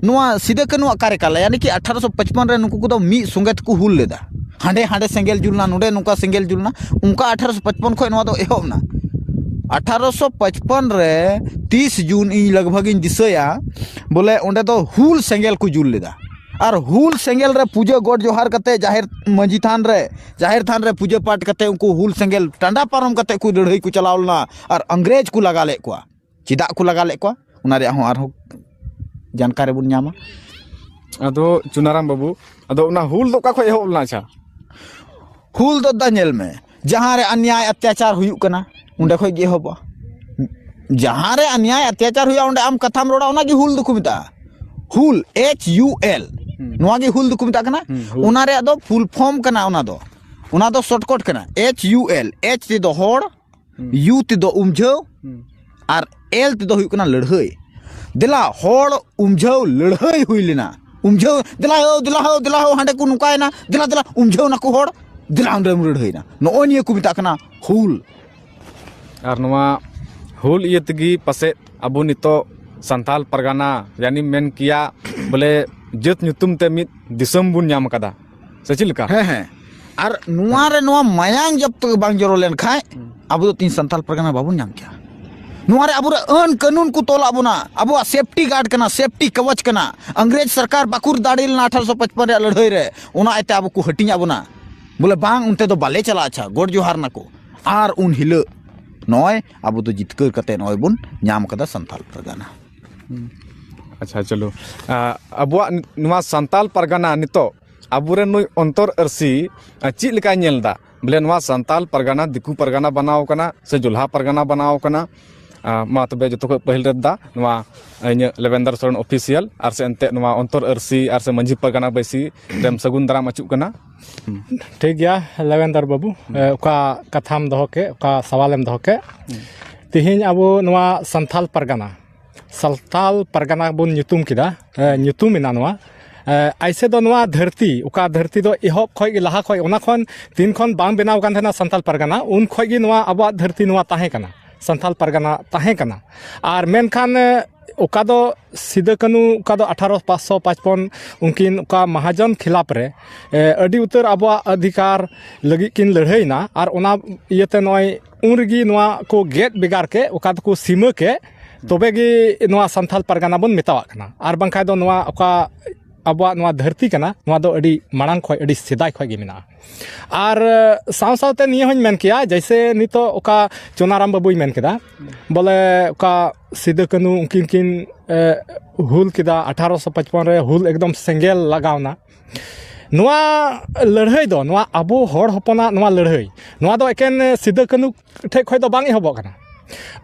ᱱᱚᱣᱟ ᱥᱤᱫᱟᱹ ᱠᱟᱹᱱᱩᱣᱟᱜ ᱠᱟᱨᱭᱚᱠᱟᱞ, ᱭᱟᱱᱤ ᱠᱤ ᱟᱴᱷᱟᱨᱚᱥᱚ ᱯᱟᱸᱪᱯᱚᱱ ᱨᱮ ᱱᱩᱠᱩ ᱠᱚᱫᱚ ᱢᱤᱫ ᱥᱚᱸᱜᱮ ᱛᱮᱠᱚ ᱦᱩᱞ ᱞᱮᱫᱟ᱾ ᱦᱟᱸᱰᱮ ᱦᱟᱸᱰᱮ ᱥᱮᱸᱜᱮᱞ ᱡᱩᱞᱱᱟ, ᱱᱚᱰᱮ ᱱᱚᱝᱠᱟ ᱥᱮᱸᱜᱮᱞ ᱡᱩᱞᱱᱟ, ᱚᱱᱠᱟ ᱟᱴᱷᱟᱨᱚᱥᱚ ᱯᱟᱸᱪᱯᱚᱱ ᱠᱷᱚᱱ ᱱᱚᱣᱟ ᱫᱚ ᱮᱦᱚᱵ ᱮᱱᱟ᱾ ᱟᱴᱷᱟᱨᱚᱥᱚ ᱯᱟᱸᱪᱯᱚᱱ ᱨᱮ ᱛᱤᱥ ᱡᱩᱱ ᱤᱧ ᱞᱟᱜᱽ ᱵᱷᱟᱜᱽ ᱤᱧ ᱫᱤᱥᱟᱹᱭᱟ, ᱵᱚᱞᱮ ᱚᱸᱰᱮ ᱫᱚ ᱦᱩᱞ ᱥᱮᱸᱜᱮᱞ ᱠᱚ ᱡᱩᱞ ᱞᱮᱫᱟ᱾ ᱟᱨ ᱦᱩᱞ ᱥᱮᱸᱜᱮᱞ ᱨᱮ ᱯᱩᱡᱟᱹ ᱜᱚᱰ ᱡᱚᱦᱟᱨ ᱠᱟᱛᱮ ᱡᱟᱦᱮᱨ ᱢᱟᱹᱡᱷᱤ ᱛᱷᱟᱱ ᱨᱮ, ᱡᱟᱦᱮᱨ ᱛᱷᱟᱱ ᱨᱮ ᱯᱩᱡᱟᱹ ᱯᱟᱴ ᱠᱟᱛᱮ ᱩᱱᱠᱩ ᱦᱩᱞ ᱥᱮᱸᱜᱮᱞ ᱴᱟᱸᱰᱟ ᱯᱟᱨᱚᱢ ᱠᱟᱛᱮ ᱠᱚ ᱞᱟᱹᱲᱦᱟᱹᱭ ᱠᱚ ᱪᱟᱞᱟᱣ ᱞᱮᱱᱟ ᱟᱨ ᱤᱝᱨᱮᱡᱽ ᱠᱚ ᱞᱟᱜᱟ ᱞᱮᱫ ᱠᱚᱣᱟ᱾ ᱪᱮᱫᱟᱜ ᱠᱚ ᱞᱟᱜᱟ ᱞᱮᱫ ᱠᱚᱣᱟ, ᱚᱱᱟ ᱨᱮᱭᱟᱜ ᱦᱚᱸ ᱟᱨᱦᱚᱸ ᱡᱟᱱᱠᱟᱨᱤ ᱵᱚᱱ ᱧᱟᱢᱟ᱾ ᱟᱫᱚ ᱪᱩᱱᱟᱨᱟᱢ ᱵᱟᱹᱵᱩ, ᱟᱫᱚ ᱚᱱᱟ ᱦᱩᱞ ᱫᱚ ᱚᱠᱟ ᱠᱷᱚᱱ ᱮᱦᱚᱵ ᱞᱮᱱᱟ? ᱟᱪᱪᱷᱟ, ᱦᱩᱞ ᱫᱚ ᱫᱟ ᱧᱮᱞ ᱢᱮ, ᱡᱟᱦᱟᱸ ᱨᱮ ᱚᱱᱱᱭᱟᱭ ᱚᱛᱛᱟᱪᱟᱨ ᱦᱩᱭᱩᱜ ᱠᱟᱱᱟ, ᱚᱸᱰᱮ ᱠᱷᱚᱱ ᱜᱮ ᱮᱦᱚᱵᱚᱜᱼᱟ᱾ ᱡᱟᱦᱟᱸ ᱨᱮ ᱚᱱᱱᱭᱟᱭ ᱚᱛᱛᱟᱪᱟᱨ ᱦᱩᱭᱩᱜᱼᱟ, ᱚᱸᱰᱮ ᱟᱢ ᱠᱟᱛᱷᱟᱢ ᱨᱚᱲᱟ, ᱚᱱᱟ ᱜᱮ ᱦᱩᱞ ᱫᱚᱠᱚ ᱢᱮᱛᱟᱜᱼᱟ᱾ ᱦᱩᱞ, ᱮᱪ ᱭᱩ ᱮᱞ, ᱦᱩᱸ᱾ ᱱᱚᱣᱟ ᱜᱮ ᱦᱩᱞ ᱫᱚᱠᱚ ᱢᱮᱛᱟᱜ ᱠᱟᱱᱟ᱾ ᱦᱩᱸ, ᱦᱩᱞ᱾ ᱚᱱᱟ ᱨᱮᱭᱟᱜ ᱫᱚ ᱯᱷᱩᱞ ᱯᱷᱚᱨᱢ ᱠᱟᱱᱟ, ᱚᱱᱟ ᱫᱚ, ᱚᱱᱟ ᱫᱚ ᱥᱚᱨᱴᱠᱚᱴ ᱠᱟᱱᱟ᱾ ᱮᱪ ᱭᱩ ᱮᱞ, ᱮᱪ ᱛᱮᱫᱚ ᱦᱚᱲ, ᱦᱩᱸ᱾ ᱭᱩ ᱛᱮᱫᱚ ᱩᱢᱡᱷᱟᱹᱣ, ᱦᱩᱸ᱾ ᱟᱨ ᱮᱞ ᱛᱮᱫᱚ ᱦᱩᱭᱩᱜ ᱠᱟᱱᱟ ᱞᱟᱹᱲᱦᱟᱹᱭ᱾ ᱫᱮᱞᱟ ᱦᱚᱲ ᱩᱢᱡᱷᱟᱹᱣ ᱞᱟᱹᱲᱦᱟᱹᱭ ᱦᱩᱭ ᱞᱮᱱᱟ᱾ ᱩᱢᱡᱷᱟᱹᱣ, ᱫᱮᱞᱟ ᱦᱳ, ᱫᱮᱞᱟ ᱦᱳ, ᱫᱮᱞᱟ ᱦᱳ, ᱦᱟᱸᱰᱮ ᱠᱚ ᱱᱚᱝᱠᱟᱭᱮᱱᱟ, ᱫᱮᱞᱟ, ᱫᱮᱞᱟ, ᱩᱢᱡᱷᱟᱹᱣ ᱱᱟᱠᱚ ᱦᱚᱲ, ᱫᱮᱞᱟ ᱚᱸᱰᱮᱢ ᱞᱟᱹᱲᱦᱟᱹᱭᱮᱱᱟ᱾ ᱱᱚᱜᱼᱚᱭ ᱱᱤᱭᱟᱹ ᱠᱚ ᱢᱮᱛᱟᱜ ᱠᱟᱱᱟ ᱦᱩᱞ᱾ ᱟᱨ ᱱᱚᱣᱟ ᱦᱩᱞ ᱤᱭᱟᱹ ᱛᱮᱜᱮ ᱯᱟᱥᱮᱡ ᱟᱵᱚ ᱱᱤᱛᱚᱜ ᱥᱟᱱᱛᱟᱞ ᱯᱟᱨᱜᱟᱱᱟ, ᱭᱟᱱᱤᱢ ᱢᱮᱱ ᱠᱮᱭᱟ ᱵᱚᱞᱮ ᱡᱟᱹᱛ ᱧᱩᱛᱩᱢ ᱛᱮ ᱢᱤᱫ ᱫᱤᱥᱚᱢ ᱵᱚᱱ ᱧᱟᱢ ᱟᱠᱟᱫᱟ, ᱥᱮ ᱪᱮᱫ ᱞᱮᱠᱟ? ᱦᱮᱸ, ᱦᱮᱸ᱾ ᱟᱨ ᱱᱚᱣᱟ ᱨᱮ ᱱᱚᱣᱟ ᱢᱟᱭᱟᱝ ᱡᱚᱵ ᱛᱮ ᱵᱟᱝ ᱡᱚᱨᱚ ᱞᱮᱱᱠᱷᱟᱡ, ᱦᱩᱸ᱾ ᱟᱵᱚ ᱫᱚ ᱛᱤᱦᱤᱧ ᱥᱟᱱᱛᱟᱞ ᱯᱟᱨᱜᱟᱱᱟ ᱵᱟᱵᱚᱱ ᱧᱟᱢ ᱠᱮᱭᱟ᱾ ᱱᱚᱣᱟ ᱨᱮ ᱟᱵᱚᱨᱮ ᱟᱹᱱ ᱠᱟᱹᱱᱩᱱ ᱠᱚ ᱛᱚᱞ ᱟᱵᱚᱱᱟ, ᱟᱵᱚᱣᱟᱜ ᱥᱮᱯᱴᱤ ᱜᱟᱨᱰ ᱠᱟᱱᱟ, ᱥᱮᱯᱴᱤ ᱠᱟᱣᱟᱪ ᱠᱟᱱᱟ᱾ ᱤᱝᱨᱮᱡᱽ ᱥᱚᱨᱠᱟᱨ ᱵᱟᱠᱚ ᱫᱟᱲᱮ ᱞᱮᱱᱟ ᱟᱴᱷᱟᱨᱚᱥᱚ ᱯᱟᱸᱪᱯᱚᱱ ᱨᱮᱭᱟᱜ ᱞᱟᱹᱲᱦᱟᱹᱭ ᱨᱮ, ᱚᱱᱟ ᱤᱭᱟᱹᱛᱮ ᱟᱵᱚ ᱠᱚ ᱦᱟᱹᱴᱤᱧ ᱟᱵᱚᱱᱟ᱾ ᱵᱚᱞᱮ ᱵᱟᱝ, ᱚᱱᱛᱮ ᱫᱚ ᱵᱟᱞᱮ ᱪᱟᱞᱟᱜᱼᱟ, ᱟᱪᱪᱷᱟ, ᱜᱚᱰ ᱡᱚᱦᱟᱨ ᱱᱟᱠᱚ᱾ ᱟᱨ ᱩᱱ ᱦᱤᱞᱳᱜ ᱱᱚᱜᱼᱚᱭ ᱟᱵᱚ ᱫᱚ ᱡᱤᱛᱠᱟᱹᱨ ᱠᱟᱛᱮ ᱱᱚᱜᱼᱚᱭ ᱵᱚᱱ ᱧᱟᱢ ᱠᱟᱫᱟ ᱥᱟᱱᱛᱟᱞ ᱯᱟᱨᱜᱟᱱᱟ᱾ ᱦᱩᱸ᱾ ᱟᱪᱪᱷᱟ, ᱪᱚᱞᱚ᱾ ᱟ, ᱟᱵᱚᱣᱟᱜ ᱱᱚᱣᱟ ᱥᱟᱱᱛᱟᱞ ᱯᱟᱨᱜᱟᱱᱟ ᱱᱤᱛᱚᱜ ᱟᱵᱚᱨᱮᱱ ᱱᱩᱭ ᱚᱱᱛᱚᱨ ᱟᱹᱨᱥᱤ, ᱟ, ᱪᱮᱫ ᱞᱮᱠᱟᱭ ᱧᱮᱞ ᱮᱫᱟ? ᱵᱚᱞᱮ, ᱱᱚᱣᱟ ᱥᱟᱱᱛᱟᱞ ᱯᱟᱨᱜᱟᱱᱟ ᱫᱤᱠᱩ ᱯᱟᱨᱜᱟᱱᱟ ᱵᱮᱱᱟᱣ ᱠᱟᱱᱟ ᱥᱮ ᱡᱚᱞᱦᱟ ᱯᱟᱨᱜᱟᱱᱟ ᱵᱮᱱᱟᱣ ᱠᱟᱱᱟ? ᱟᱸ, ᱢᱟ ᱛᱚᱵᱮ ᱡᱚᱛᱚ ᱠᱷᱚᱱ ᱯᱟᱹᱦᱤᱞ ᱨᱮ ᱫᱟ, ᱱᱚᱣᱟ ᱤᱧᱟᱹᱜ ᱞᱮᱵᱮᱱᱫᱟᱨ ᱥᱚᱨᱮᱱ ᱚᱯᱷᱤᱥᱤᱭᱟᱞ ᱟᱨ ᱥᱮ ᱮᱱᱛᱮᱫ ᱱᱚᱣᱟ ᱚᱱᱛᱚᱨ ᱟᱹᱨᱥᱤ ᱟᱨ ᱥᱮ ᱢᱟᱹᱡᱷᱤ ᱯᱟᱨᱜᱟᱱᱟ ᱵᱟᱹᱭᱥᱤ ᱨᱮᱢ ᱥᱟᱹᱜᱩᱱ ᱫᱟᱨᱟᱢ ᱟᱹᱪᱩᱜ ᱠᱟᱱᱟ᱾ ᱴᱷᱤᱠ ᱜᱮᱭᱟ ᱞᱮᱵᱮᱱᱫᱟᱨ ᱵᱟᱹᱵᱩ, ᱮ, ᱚᱠᱟ ᱠᱟᱛᱷᱟᱢ ᱫᱚᱦᱚ ᱠᱮᱫ, ᱚᱠᱟ ᱥᱟᱣᱟᱞᱮᱢ ᱫᱚᱦᱚ ᱠᱮᱫ, ᱛᱮᱦᱮᱧ ᱟᱵᱚ ᱱᱚᱣᱟ ᱥᱟᱱᱛᱟᱞ ᱯᱟᱨᱜᱟᱱᱟ, ᱥᱟᱱᱛᱟᱞ ᱯᱟᱨᱜᱟᱱᱟ ᱵᱚᱱ ᱧᱩᱛᱩᱢ ᱠᱮᱫᱟ, ᱮ, ᱧᱩᱛᱩᱢ ᱮᱱᱟ ᱱᱚᱣᱟ᱾ ᱮ, ᱟᱭᱥᱮ ᱫᱚ ᱱᱚᱣᱟ ᱫᱷᱟᱹᱨᱛᱤ, ᱚᱠᱟ ᱫᱷᱟᱹᱨᱛᱤ ᱫᱚ ᱮᱦᱚᱵ ᱠᱷᱚᱡ ᱜᱮ, ᱞᱟᱦᱟ ᱠᱷᱚᱡ, ᱚᱱᱟ ᱠᱷᱚᱱ ᱛᱤᱱ ᱠᱷᱚᱱ ᱵᱟᱝ ᱵᱮᱱᱟᱣ ᱠᱟᱱ ᱛᱟᱦᱮᱱᱟ ᱥᱟᱱᱛᱟᱞ ᱯᱟᱨᱜᱟᱱᱟ, ᱩᱱ ᱠᱷᱚᱡ ᱜᱮ ᱱᱚᱣᱟ ᱟᱵᱚᱣᱟᱜ ᱫᱷᱟᱹᱨᱛᱤ ᱱᱚᱣᱟ ᱛᱟᱦᱮᱸ ᱠᱟᱱᱟ, ᱥᱟᱱᱛᱟᱞ ᱯᱟᱨᱜᱟᱱᱟ ᱛᱟᱦᱮᱸ ᱠᱟᱱᱟ᱾ ᱟᱨ ᱢᱮᱱᱠᱷᱟᱱ, ᱮ, ᱚᱠᱟ ᱫᱚ ᱥᱤᱫᱟᱹ ᱠᱟᱹᱱᱩ, ᱚᱠᱟ ᱫᱚ ᱟᱴᱷᱟᱨᱚ ᱯᱟᱸᱪᱥᱚ ᱯᱟᱸᱪᱯᱚᱱ ᱩᱱᱠᱤᱱ ᱚᱠᱟ ᱢᱟᱦᱟᱡᱚᱱ ᱠᱷᱤᱞᱟᱯ ᱨᱮ, ᱮ, ᱟᱹᱰᱤ ᱩᱛᱟᱹᱨ ᱟᱵᱚᱣᱟᱜ ᱚᱫᱷᱤᱠᱟᱨ ᱞᱟᱹᱜᱤᱫ ᱠᱤᱱ ᱞᱟᱹᱲᱦᱟᱹᱭᱱᱟ, ᱟᱨ ᱚᱱᱟ ᱤᱭᱟᱹᱛᱮ ᱱᱚᱜᱼᱚᱭ ᱩᱱ ᱨᱮᱜᱮ ᱱᱚᱣᱟ ᱠᱚ ᱜᱮᱫ ᱵᱷᱮᱜᱟᱨ ᱠᱮᱫ, ᱚᱠᱟ ᱫᱚᱠᱚ ᱥᱤᱢᱟᱹ ᱠᱮᱫ, ᱛᱚᱵᱮ ᱜᱮ ᱱᱚᱣᱟ ᱥᱟᱱᱛᱟᱞ ᱯᱟᱨᱜᱟᱱᱟ ᱵᱚᱱ ᱢᱮᱛᱟᱣᱟᱜ ᱠᱟᱱᱟ᱾ ᱟᱨ ᱵᱟᱝᱠᱷᱟᱡ ᱫᱚ ᱱᱚᱣᱟ ᱚᱠᱟ ᱟᱵᱚᱣᱟᱜ ᱱᱚᱣᱟ ᱫᱷᱟᱹᱨᱛᱤ ᱠᱟᱱᱟ, ᱱᱚᱣᱟ ᱫᱚ ᱟᱹᱰᱤ ᱢᱟᱲᱟᱝ ᱠᱷᱚᱡ, ᱟᱹᱰᱤ ᱥᱮᱫᱟᱭ ᱠᱷᱚᱡ ᱜᱮ ᱢᱮᱱᱟᱜᱼᱟ᱾ ᱟᱨ, ᱮ, ᱥᱟᱶ ᱥᱟᱶᱛᱮ ᱱᱤᱭᱟᱹ ᱦᱚᱸᱧ ᱢᱮᱱ ᱠᱮᱭᱟ, ᱡᱮᱭᱥᱮ ᱱᱤᱛᱚᱜ ᱚᱠᱟ ᱪᱚᱱᱟᱨᱟᱢ ᱵᱟᱹᱵᱩᱭ ᱢᱮᱱ ᱠᱮᱫᱟ, ᱵᱚᱞᱮ ᱚᱠᱟ ᱥᱤᱫᱟᱹ ᱠᱟᱹᱱᱩ ᱩᱱᱠᱤᱱ ᱠᱤᱱ, ᱮ, ᱦᱩᱞ ᱠᱮᱫᱟ, ᱟᱴᱷᱟᱨᱚᱥᱚ ᱯᱟᱸᱪᱯᱚᱱ ᱨᱮ ᱦᱩᱞ ᱮᱠᱫᱚᱢ ᱥᱮᱸᱜᱮᱞ ᱞᱟᱜᱟᱣᱱᱟ᱾ ᱱᱚᱣᱟ ᱞᱟᱹᱲᱦᱟᱹᱭ ᱫᱚ ᱱᱚᱣᱟ ᱟᱵᱚ ᱦᱚᱲ ᱦᱚᱯᱚᱱᱟᱜ ᱱᱚᱣᱟ ᱞᱟᱹᱲᱦᱟᱹᱭ, ᱱᱚᱣᱟ ᱫᱚ ᱮᱠᱮᱱ ᱥᱤᱫᱟᱹ ᱠᱟᱹᱱᱩ ᱴᱷᱮᱡ ᱠᱷᱚᱡ ᱫᱚ ᱵᱟᱝ ᱮᱦᱚᱵᱚᱜ ᱠᱟᱱᱟ᱾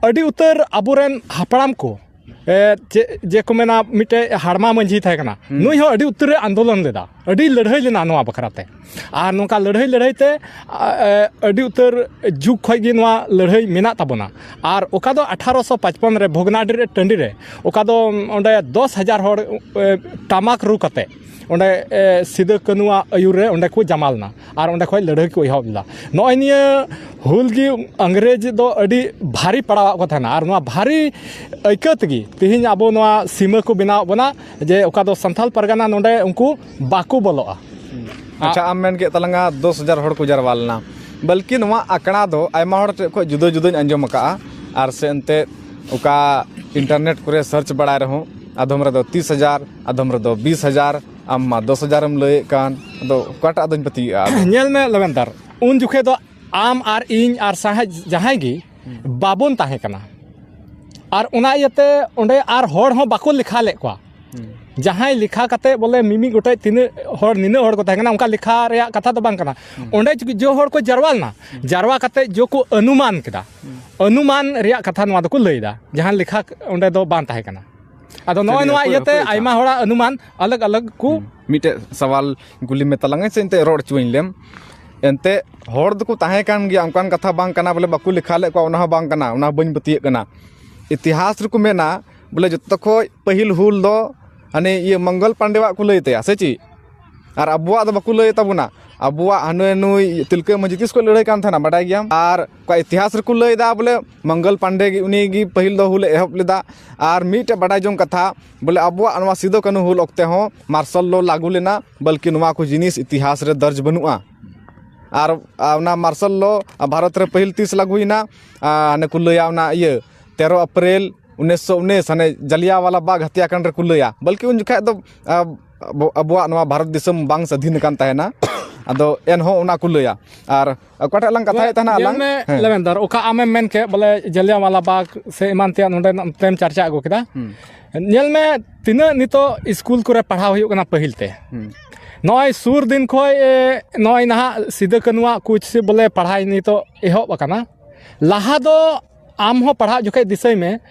ᱟᱹᱰᱤ ᱩᱛᱟᱹᱨ ᱟᱵᱚᱨᱮᱱ ᱦᱟᱯᱲᱟᱢ ᱠᱚ, ᱮ, ᱪᱮ-, ᱡᱮ ᱠᱚ ᱢᱮᱱᱟ, ᱢᱤᱫᱴᱮᱡ ᱦᱟᱲᱢᱟ ᱢᱟᱹᱡᱷᱤ ᱛᱟᱦᱮᱸ ᱠᱟᱱᱟ᱾ ᱦᱩᱸ᱾ ᱱᱩᱭ ᱦᱚᱸ ᱟᱹᱰᱤ ᱩᱛᱟᱹᱨ ᱮ ᱟᱱᱫᱳᱞᱚᱱ ᱞᱮᱫᱟ, ᱟᱹᱰᱤ ᱞᱟᱹᱲᱦᱟᱹᱭ ᱞᱮᱱᱟ ᱱᱚᱣᱟ ᱵᱟᱠᱷᱨᱟ ᱛᱮ᱾ ᱟᱨ ᱱᱚᱝᱠᱟ ᱞᱟᱹᱲᱦᱟᱹᱭ ᱞᱟᱹᱲᱦᱟᱹᱭ ᱛᱮ, ᱟ, ᱮ, ᱟᱹᱰᱤ ᱩᱛᱟᱹᱨ ᱡᱩᱜᱽ ᱠᱷᱚᱡ ᱜᱮ ᱱᱚᱣᱟ ᱞᱟᱹᱲᱦᱟᱹᱭ ᱢᱮᱱᱟᱜ ᱛᱟᱵᱚᱱᱟ᱾ ᱟᱨ ᱚᱠᱟ ᱫᱚ ᱟᱴᱷᱟᱨᱚᱥᱚ ᱯᱟᱸᱪᱯᱚᱱ ᱨᱮ ᱵᱷᱚᱜᱽᱱᱟᱰᱤ ᱨᱮ ᱴᱟᱺᱰᱤ ᱨᱮ, ᱚᱠᱟ ᱫᱚ ᱚᱸᱰᱮ ᱫᱚᱥ ᱦᱟᱡᱟᱨ ᱦᱚᱲ, ᱮ, ᱴᱟᱢᱟᱠ ᱨᱩ ᱠᱟᱛᱮ ᱚᱸᱰᱮ, ᱮ, ᱥᱤᱫᱟᱹ ᱠᱟᱹᱱᱩᱣᱟᱜ ᱟᱹᱭᱩᱨ ᱨᱮ ᱚᱸᱰᱮ ᱠᱚ ᱡᱟᱢᱟ ᱞᱮᱱᱟ᱾ ᱟᱨ ᱚᱸᱰᱮ ᱠᱷᱚᱡ ᱞᱟᱹᱲᱦᱟᱹᱭ ᱠᱚ ᱮᱦᱚᱵ ᱞᱮᱫᱟ᱾ ᱱᱚᱜᱼᱚᱭ ᱱᱤᱭᱟᱹ ᱦᱩᱞ ᱜᱮ ᱤᱝᱨᱮᱡᱽ ᱫᱚ ᱟᱹᱰᱤ ᱵᱷᱟᱨᱤ ᱯᱟᱲᱟᱣᱟᱜ ᱠᱚ ᱛᱟᱦᱮᱱᱟ᱾ ᱟᱨ ᱱᱚᱣᱟ ᱵᱷᱟᱨᱤ ᱟᱹᱭᱠᱟᱹᱣ ᱛᱮᱜᱮ ᱛᱮᱦᱮᱧ ᱟᱵᱚ ᱱᱚᱣᱟ ᱥᱤᱢᱟᱹ ᱠᱚ ᱵᱮᱱᱟᱣᱟᱜ ᱵᱚᱱᱟ, ᱡᱮ ᱚᱠᱟ ᱫᱚ ᱥᱟᱱᱛᱟᱞ ᱯᱟᱨᱜᱟᱱᱟ ᱱᱚᱰᱮ ᱩᱱᱠᱩ ᱵᱟᱠᱚ ᱵᱚᱞᱚᱜᱼᱟ᱾ ᱟᱪᱪᱷᱟ, ᱟᱢ ᱢᱮᱱ ᱠᱮᱫ ᱛᱟᱞᱟᱝᱟ ᱫᱚᱥ ᱦᱟᱡᱟᱨ ᱦᱚᱲ ᱠᱚ ᱡᱟᱨᱣᱟ ᱞᱮᱱᱟ, ᱵᱚᱞᱠᱤ ᱱᱚᱣᱟ ᱟᱠᱲᱟ ᱫᱚ ᱟᱭᱢᱟ ᱦᱚᱲ ᱴᱷᱮᱱ ᱠᱷᱚᱱ ᱡᱩᱫᱟᱹ ᱡᱩᱫᱟᱹᱧ ᱟᱸᱡᱚᱢ ᱟᱠᱟᱫᱼᱟ᱾ ᱟᱨ ᱥᱮ ᱮᱱᱛᱮᱫ ᱚᱠᱟ ᱤᱱᱴᱟᱨᱱᱮᱴ ᱠᱚᱨᱮ ᱥᱟᱨᱪ ᱵᱟᱲᱟᱭ ᱨᱮᱦᱚᱸ, ᱟᱫᱚᱢ ᱨᱮᱫᱚ ᱛᱤᱥ ᱦᱟᱡᱟᱨ, ᱟᱫᱚᱢ ᱨᱮᱫᱚ ᱵᱤᱥ ᱦᱟᱡᱟᱨ, ᱟᱢ ᱢᱟ ᱫᱚᱥ ᱦᱟᱡᱟᱨ ᱮᱢ ᱞᱟᱹᱭᱮᱫ ᱠᱟᱱ, ᱟᱫᱚ ᱚᱠᱟᱴᱟᱜ ᱫᱚᱧ ᱯᱟᱹᱛᱭᱟᱹᱜᱼᱟ ᱟᱫᱚ? ᱧᱮᱞ ᱢᱮ ᱞᱮᱵᱮᱱᱫᱟᱨ, ᱩᱱ ᱡᱚᱠᱷᱮᱡ ᱫᱚ ᱟᱢ ᱟᱨ ᱤᱧ ᱟᱨ ᱥᱟᱦᱮᱫ ᱡᱟᱦᱟᱸᱭ ᱜᱮ ᱵᱟᱵᱚᱱ ᱛᱟᱦᱮᱸ ᱠᱟᱱᱟ᱾ ᱟᱨ ᱚᱱᱟ ᱤᱭᱟᱹᱛᱮ ᱚᱸᱰᱮ ᱟᱨ ᱦᱚᱲ ᱦᱚᱸ ᱵᱟᱠᱚ ᱞᱮᱠᱷᱟ ᱞᱮᱫ ᱠᱚᱣᱟ᱾ ᱡᱟᱦᱟᱸᱭ ᱞᱮᱠᱷᱟ ᱠᱟᱛᱮ ᱵᱚᱞᱮ ᱢᱤᱢᱤᱫ ᱜᱚᱴᱮᱡ ᱛᱤᱱᱟᱹᱜ ᱦᱚᱲ, ᱱᱤᱱᱟᱹᱜ ᱦᱚᱲ ᱠᱚ ᱛᱟᱦᱮᱸ ᱠᱟᱱᱟ, ᱚᱱᱠᱟ ᱞᱮᱠᱷᱟ ᱨᱮᱭᱟᱜ ᱠᱟᱛᱷᱟ ᱫᱚ ᱵᱟᱝ ᱠᱟᱱᱟ᱾ ᱚᱸᱰᱮ ᱡᱚ ᱦᱚᱲ ᱠᱚ ᱡᱟᱨᱣᱟ ᱞᱮᱱᱟ, ᱡᱟᱨᱣᱟ ᱠᱟᱛᱮ ᱡᱚ ᱠᱚ ᱚᱱᱩᱢᱟᱱ ᱠᱮᱫᱟ, ᱚᱱᱩᱢᱟᱱ ᱨᱮᱭᱟᱜ ᱠᱟᱛᱷᱟ ᱱᱚᱣᱟ ᱫᱚᱠᱚ ᱞᱟᱹᱭᱫᱟ, ᱡᱟᱦᱟᱸ ᱞᱮᱠᱷᱟ ᱚᱸᱰᱮ ᱫᱚ ᱵᱟᱝ ᱛᱟᱦᱮᱸ ᱠᱟᱱᱟ᱾ ᱟᱫᱚ ᱱᱚᱜᱼᱚᱭ ᱱᱚᱣᱟ ᱤᱭᱟᱹᱛᱮ ᱟᱭᱢᱟ ᱦᱚᱲᱟᱜ ᱚᱱᱩᱢᱟᱱ ᱟᱞᱟᱜᱽ ᱟᱞᱟᱜᱽ ᱠᱚ᱾ ᱢᱤᱫᱴᱮᱡ ᱥᱟᱣᱟᱞ ᱠᱩᱞᱤ ᱢᱮ ᱛᱟᱞᱟᱝ ᱥᱮ ᱮᱱᱛᱮ ᱨᱚᱲ ᱦᱚᱪᱚᱣᱟᱹᱧ ᱞᱮᱢ᱾ ᱮᱱᱛᱮ ᱦᱚᱲ ᱫᱚᱠᱚ ᱛᱟᱦᱮᱸ ᱠᱟᱱ ᱜᱮᱭᱟ, ᱚᱱᱠᱟᱱ ᱠᱟᱛᱷᱟ ᱵᱟᱝ ᱠᱟᱱᱟ ᱵᱚᱞᱮ ᱵᱟᱠᱚ ᱞᱮᱠᱷᱟ ᱞᱮᱫ ᱠᱚᱣᱟ, ᱚᱱᱟ ᱦᱚᱸ ᱵᱟᱝ ᱠᱟᱱᱟ, ᱚᱱᱟ ᱦᱚᱸ ᱵᱟᱹᱧ ᱯᱟᱹᱛᱭᱟᱹᱜ ᱠᱟᱱᱟ᱾ ᱤᱛᱤᱦᱟᱥ ᱨᱮᱠᱚ ᱢᱮᱱᱟ ᱵᱚᱞᱮ ᱡᱚᱛᱚ ᱠᱷᱚᱡ ᱯᱟᱹᱦᱤᱞ ᱦᱩᱞ ᱫᱚ ᱦᱟᱱᱮ ᱤᱭᱟᱹ ᱢᱚᱝᱜᱚᱞ ᱯᱟᱱᱰᱮᱣᱟᱜ ᱠᱚ ᱞᱟᱹᱭ ᱛᱟᱭᱟ ᱥᱮ ᱪᱮᱫ? ᱟᱨ ᱟᱵᱚᱣᱟᱜ ᱫᱚ ᱵᱟᱠᱚ ᱞᱟᱹᱭ ᱛᱟᱵᱚᱱᱟ᱾ ᱟᱵᱚᱣᱟᱜ ᱦᱟᱱᱮ ᱱᱩᱭ ᱛᱤᱞᱠᱟᱹ ᱢᱟᱹᱡᱷᱤ ᱛᱤᱥ ᱠᱷᱚᱱ ᱞᱟᱹᱲᱦᱟᱹᱭ ᱠᱟᱱ ᱛᱟᱦᱮᱱᱟ ᱵᱟᱰᱟᱭ ᱜᱮᱭᱟᱢ? ᱟᱨ ᱚᱠᱟ ᱤᱛᱤᱦᱟᱥ ᱨᱮᱠᱚ ᱞᱟᱹᱭ ᱮᱫᱟ ᱵᱚᱞᱮ ᱢᱚᱝᱜᱚᱞ ᱯᱟᱱᱰᱮ ᱜᱮ, ᱩᱱᱤ ᱜᱮ ᱯᱟᱹᱦᱤᱞ ᱫᱚ ᱦᱩᱞ ᱮ ᱮᱦᱚᱵ ᱞᱮᱫᱟ᱾ ᱟᱨ ᱢᱤᱫᱴᱮᱡ ᱵᱟᱰᱟᱭ ᱡᱚᱝ ᱠᱟᱛᱷᱟ ᱵᱚᱞᱮ ᱟᱵᱚᱣᱟᱜ ᱱᱚᱣᱟ ᱥᱤᱫᱩ ᱠᱟᱹᱱᱦᱩ ᱦᱩᱞ ᱚᱠᱛᱮ ᱦᱚᱸ ᱢᱟᱨᱥᱟᱞ ᱞᱚ ᱞᱟᱹᱜᱩ ᱞᱮᱱᱟ, ᱵᱚᱞᱠᱤ ᱱᱚᱣᱟ ᱠᱚ ᱡᱤᱱᱤᱥ ᱤᱛᱤᱦᱟᱥ ᱨᱮ ᱫᱚᱨᱡᱽ ᱵᱟᱹᱱᱩᱜᱼᱟ᱾ ᱟᱨ, ᱟᱨ ᱚᱱᱟ ᱢᱟᱨᱥᱟᱞ ᱞᱚ ᱵᱷᱟᱨᱚᱛ ᱨᱮ ᱯᱟᱹᱦᱤᱞ ᱛᱤᱥ ᱞᱟᱹᱜᱩᱭᱮᱱᱟ? ᱟᱨ ᱦᱟᱱᱮ ᱠᱚ ᱞᱟᱹᱭᱟ ᱚᱱᱟ ᱤᱭᱟᱹ ᱛᱮᱨᱚ ᱮᱯᱨᱤᱞ ᱩᱱᱤᱥᱥᱚ ᱩᱱᱤᱥ, ᱦᱟᱱᱮ ᱡᱟᱞᱤᱭᱟᱣᱟᱞᱟ ᱵᱟᱜᱽ ᱦᱚᱛᱭᱟᱠᱟᱸᱰ ᱨᱮᱠᱚ ᱞᱟᱹᱭᱟ, ᱵᱚᱞᱠᱤ ᱩᱱ ᱡᱚᱠᱷᱟᱡ ᱫᱚ, ᱟ, ᱟᱵᱚ-, ᱟᱵᱚᱣᱟᱜ ᱱᱚᱣᱟ ᱵᱷᱟᱨᱚᱛ ᱫᱤᱥᱚᱢ ᱵᱟᱝ ᱥᱟᱹᱫᱷᱤᱱ ᱟᱠᱟᱱ ᱛᱟᱦᱮᱱᱟ᱾ ᱟᱫᱚ ᱮᱱᱦᱚᱸ ᱚᱱᱟ ᱠᱚ ᱞᱟᱹᱭᱟ᱾ ᱟᱨ ᱚᱠᱟᱴᱟᱜ ᱞᱟᱝ ᱠᱟᱛᱷᱟᱭᱮᱫ ᱛᱟᱦᱮᱱᱟ ᱧᱮᱞ ᱟᱞᱟᱝ? ᱢᱮ, ᱦᱮᱸ᱾ ᱞᱮᱵᱮᱱᱫᱟᱨ, ᱚᱠᱟ ᱟᱢᱮᱢ ᱢᱮᱱ ᱠᱮᱫ ᱵᱚᱞᱮ ᱡᱟᱞᱤᱭᱟᱣᱟᱞᱟ ᱵᱟᱜᱽ ᱥᱮ ᱮᱢᱟᱱ ᱛᱮᱭᱟᱜ ᱱᱚᱰᱮ ᱛᱮᱢ ᱪᱟᱨᱪᱟ ᱟᱹᱜᱩ ᱠᱮᱫᱟ᱾ ᱦᱩᱸ᱾ ᱧᱮᱞ ᱢᱮ, ᱛᱤᱱᱟᱹᱜ ᱱᱤᱛᱚᱜ ᱥᱠᱩᱞ ᱠᱚᱨᱮ ᱯᱟᱲᱦᱟᱣ ᱦᱩᱭᱩᱜ ᱠᱟᱱᱟ ᱯᱟᱹᱦᱤᱞ ᱛᱮ᱾ ᱦᱩᱸ᱾ ᱱᱚᱜᱼᱚᱭ ᱥᱩᱨ ᱫᱤᱱ ᱠᱷᱚᱡ, ᱮ, ᱱᱚᱜᱼᱚᱭ ᱱᱟᱦᱟᱜ ᱥᱤᱫᱟᱹ ᱠᱟᱹᱱᱩᱣᱟᱜ ᱠᱩᱪ ᱵᱚᱞᱮ ᱯᱟᱲᱦᱟᱣ ᱱᱤᱛᱚᱜ ᱮᱦᱚᱵ ᱟᱠᱟᱱᱟ᱾ ᱞᱟᱦᱟ ᱫᱚ ᱟᱢ ᱦᱚᱸ ᱯᱟᱲᱦᱟᱜ ᱡᱚᱠᱷᱮᱡ ᱫᱤᱥᱟᱹᱭ ᱢᱮ,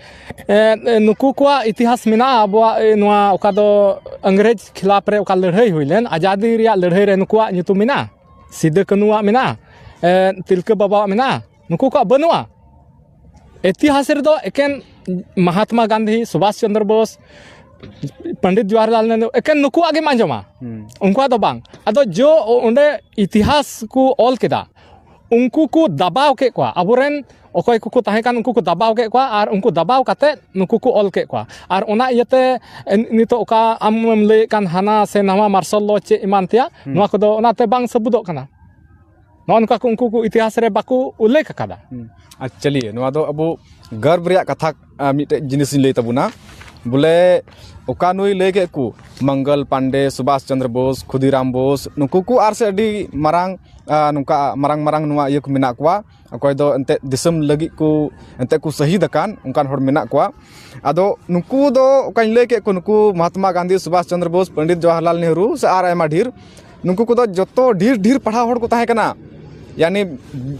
ᱮ, ᱱᱩᱠᱩ ᱠᱚᱣᱟᱜ ᱤᱛᱤᱦᱟᱥ ᱢᱮᱱᱟᱜᱼᱟ ᱟᱵᱚᱣᱟᱜ, ᱮ, ᱱᱚᱣᱟ ᱚᱠᱟ ᱫᱚ ᱤᱝᱨᱮᱡᱽ ᱠᱷᱤᱞᱟᱯ ᱨᱮ ᱚᱠᱟ ᱞᱟᱹᱲᱦᱟᱹᱭ ᱦᱩᱭ ᱞᱮᱱ, ᱟᱡᱟᱫᱤ ᱨᱮᱭᱟᱜ ᱞᱟᱹᱲᱦᱟᱹᱭ ᱨᱮ ᱱᱩᱠᱩᱣᱟᱜ ᱧᱩᱛᱩᱢ ᱢᱮᱱᱟᱜᱼᱟ, ᱥᱤᱫᱟᱹ ᱠᱟᱹᱱᱩᱣᱟᱜ ᱢᱮᱱᱟᱜᱼᱟ, ᱮ, ᱛᱤᱞᱠᱟᱹ ᱵᱟᱵᱟᱣᱟᱜ ᱢᱮᱱᱟᱜᱼᱟ, ᱱᱩᱠᱩ ᱠᱚᱣᱟᱜ ᱵᱟᱹᱱᱩᱜᱼᱟ᱾ ᱤᱛᱤᱦᱟᱥ ᱨᱮᱫᱚ ᱮᱠᱮᱱ ᱢᱟᱦᱟᱛᱢᱟ ᱜᱟᱱᱫᱷᱤ, ᱥᱩᱵᱷᱟᱥ ᱪᱚᱱᱫᱨᱚ ᱵᱳᱥ, ᱯᱚᱱᱰᱤᱛ ᱡᱚᱣᱟᱦᱚᱨᱞᱟᱞ ᱱᱮᱦᱨᱩ, ᱮᱠᱮᱱ ᱱᱩᱠᱩᱣᱟᱜ ᱜᱮᱢ ᱟᱸᱡᱚᱢᱟ᱾ ᱦᱩᱸ᱾ ᱩᱱᱠᱩᱣᱟᱜ ᱫᱚ ᱵᱟᱝ᱾ ᱟᱫᱚ ᱡᱚ ᱚᱸᱰᱮ ᱤᱛᱤᱦᱟᱥ ᱠᱚ ᱚᱞ ᱠᱮᱫᱟ, ᱩᱱᱠᱩ ᱠᱚ ᱫᱟᱵᱟᱣ ᱠᱮᱫ ᱠᱚᱣᱟ, ᱟᱵᱚᱨᱮᱱ ᱚᱠᱚᱭ ᱠᱚᱠᱚ ᱛᱟᱦᱮᱸ ᱠᱟᱱ ᱩᱱᱠᱩ ᱠᱚ ᱫᱟᱵᱟᱣ ᱠᱮᱫ ᱠᱚᱣᱟ, ᱟᱨ ᱩᱱᱠᱩ ᱫᱟᱵᱟᱣ ᱠᱟᱛᱮᱫ ᱱᱩᱠᱩ ᱠᱚ ᱚᱞ ᱠᱮᱫ ᱠᱚᱣᱟ᱾ ᱟᱨ ᱚᱱᱟ ᱤᱭᱟᱹᱛᱮ ᱱᱤᱛᱚᱜ ᱚᱠᱟ ᱟᱢᱮᱢ ᱞᱟᱹᱭᱮᱫ ᱠᱟᱱ ᱦᱟᱱᱟ ᱥᱮ ᱱᱟᱣᱟ ᱢᱟᱨᱥᱟᱞ ᱞᱚ ᱪᱮᱫ ᱮᱢᱟᱱ ᱛᱮᱭᱟᱜ, ᱦᱩᱸ᱾ ᱱᱚᱣᱟ ᱠᱚᱫᱚ ᱚᱱᱟᱛᱮ ᱵᱟᱝ ᱥᱟᱹᱵᱩᱫᱚᱜ ᱠᱟᱱᱟ᱾ ᱱᱚᱜᱼᱚ ᱱᱚᱝᱠᱟ ᱠᱚ ᱩᱱᱠᱩ ᱠᱚ ᱤᱛᱤᱦᱟᱥ ᱨᱮ ᱵᱟᱠᱚ ᱩᱞᱞᱮᱠᱷ ᱟᱠᱟᱫᱟ᱾ ᱦᱩᱸ᱾ ᱟᱨ ᱪᱟᱹᱞᱤᱭᱮ, ᱱᱚᱣᱟ ᱫᱚ ᱟᱵᱚ ᱜᱚᱨᱵ ᱨᱮᱭᱟᱜ ᱠᱟᱛᱷᱟ, ᱟ, ᱢᱤᱫᱴᱮᱡ ᱡᱤᱱᱤᱥ ᱤᱧ ᱞᱟᱹᱭ ᱛᱟᱵᱚᱱᱟ᱾ ᱵᱚᱞᱮ ᱚᱠᱟ ᱱᱩᱭ ᱞᱟᱹᱭ ᱠᱮᱫ ᱠᱚ, ᱢᱚᱝᱜᱚᱞ ᱯᱟᱱᱰᱮ, ᱥᱩᱵᱷᱟᱥ ᱪᱚᱱᱫᱨᱚ ᱵᱳᱥ, ᱠᱷᱩᱫᱤᱨᱟᱢ ᱵᱳᱥ, ᱱᱩᱠᱩ ᱠᱚ ᱟᱨ ᱥᱮ ᱟᱹᱰᱤ ᱢᱟᱨᱟᱝ ᱟᱨ ᱱᱚᱝᱠᱟ ᱢᱟᱨᱟᱝ ᱢᱟᱨᱟᱝ ᱱᱚᱣᱟ ᱤᱭᱟᱹ ᱠᱚ ᱢᱮᱱᱟᱜ ᱠᱚᱣᱟ, ᱚᱠᱚᱭ ᱫᱚ ᱮᱱᱛᱮᱫ ᱫᱤᱥᱚᱢ ᱞᱟᱹᱜᱤᱫ ᱠᱚ ᱮᱱᱛᱮᱫ ᱠᱚ ᱥᱟᱹᱦᱤᱫ ᱟᱠᱟᱱ ᱚᱱᱠᱟᱱ ᱦᱚᱲ ᱢᱮᱱᱟᱜ ᱠᱚᱣᱟ᱾ ᱟᱫᱚ ᱱᱩᱠᱩ ᱫᱚ ᱚᱠᱟᱧ ᱞᱟᱹᱭ ᱠᱮᱫ ᱠᱚ, ᱱᱩᱠᱩ ᱢᱚᱦᱟᱛᱢᱟ ᱜᱟᱱᱫᱷᱤ, ᱥᱩᱵᱷᱟᱥ ᱪᱚᱱᱫᱨᱚ ᱵᱳᱥ, ᱯᱚᱱᱰᱤᱛ ᱡᱚᱣᱟᱦᱚᱨᱞᱟᱞ ᱱᱮᱦᱨᱩ ᱥᱮ ᱟᱨ ᱟᱭᱢᱟ ᱰᱷᱮᱨ, ᱱᱩᱠᱩ ᱠᱚᱫᱚ ᱡᱚᱛᱚ ᱰᱷᱮᱨ ᱰᱷᱮᱨ ᱯᱟᱲᱦᱟᱣ ᱦᱚᱲ ᱠᱚ ᱛᱟᱦᱮᱸ ᱠᱟᱱᱟ᱾ ᱭᱟᱱᱤ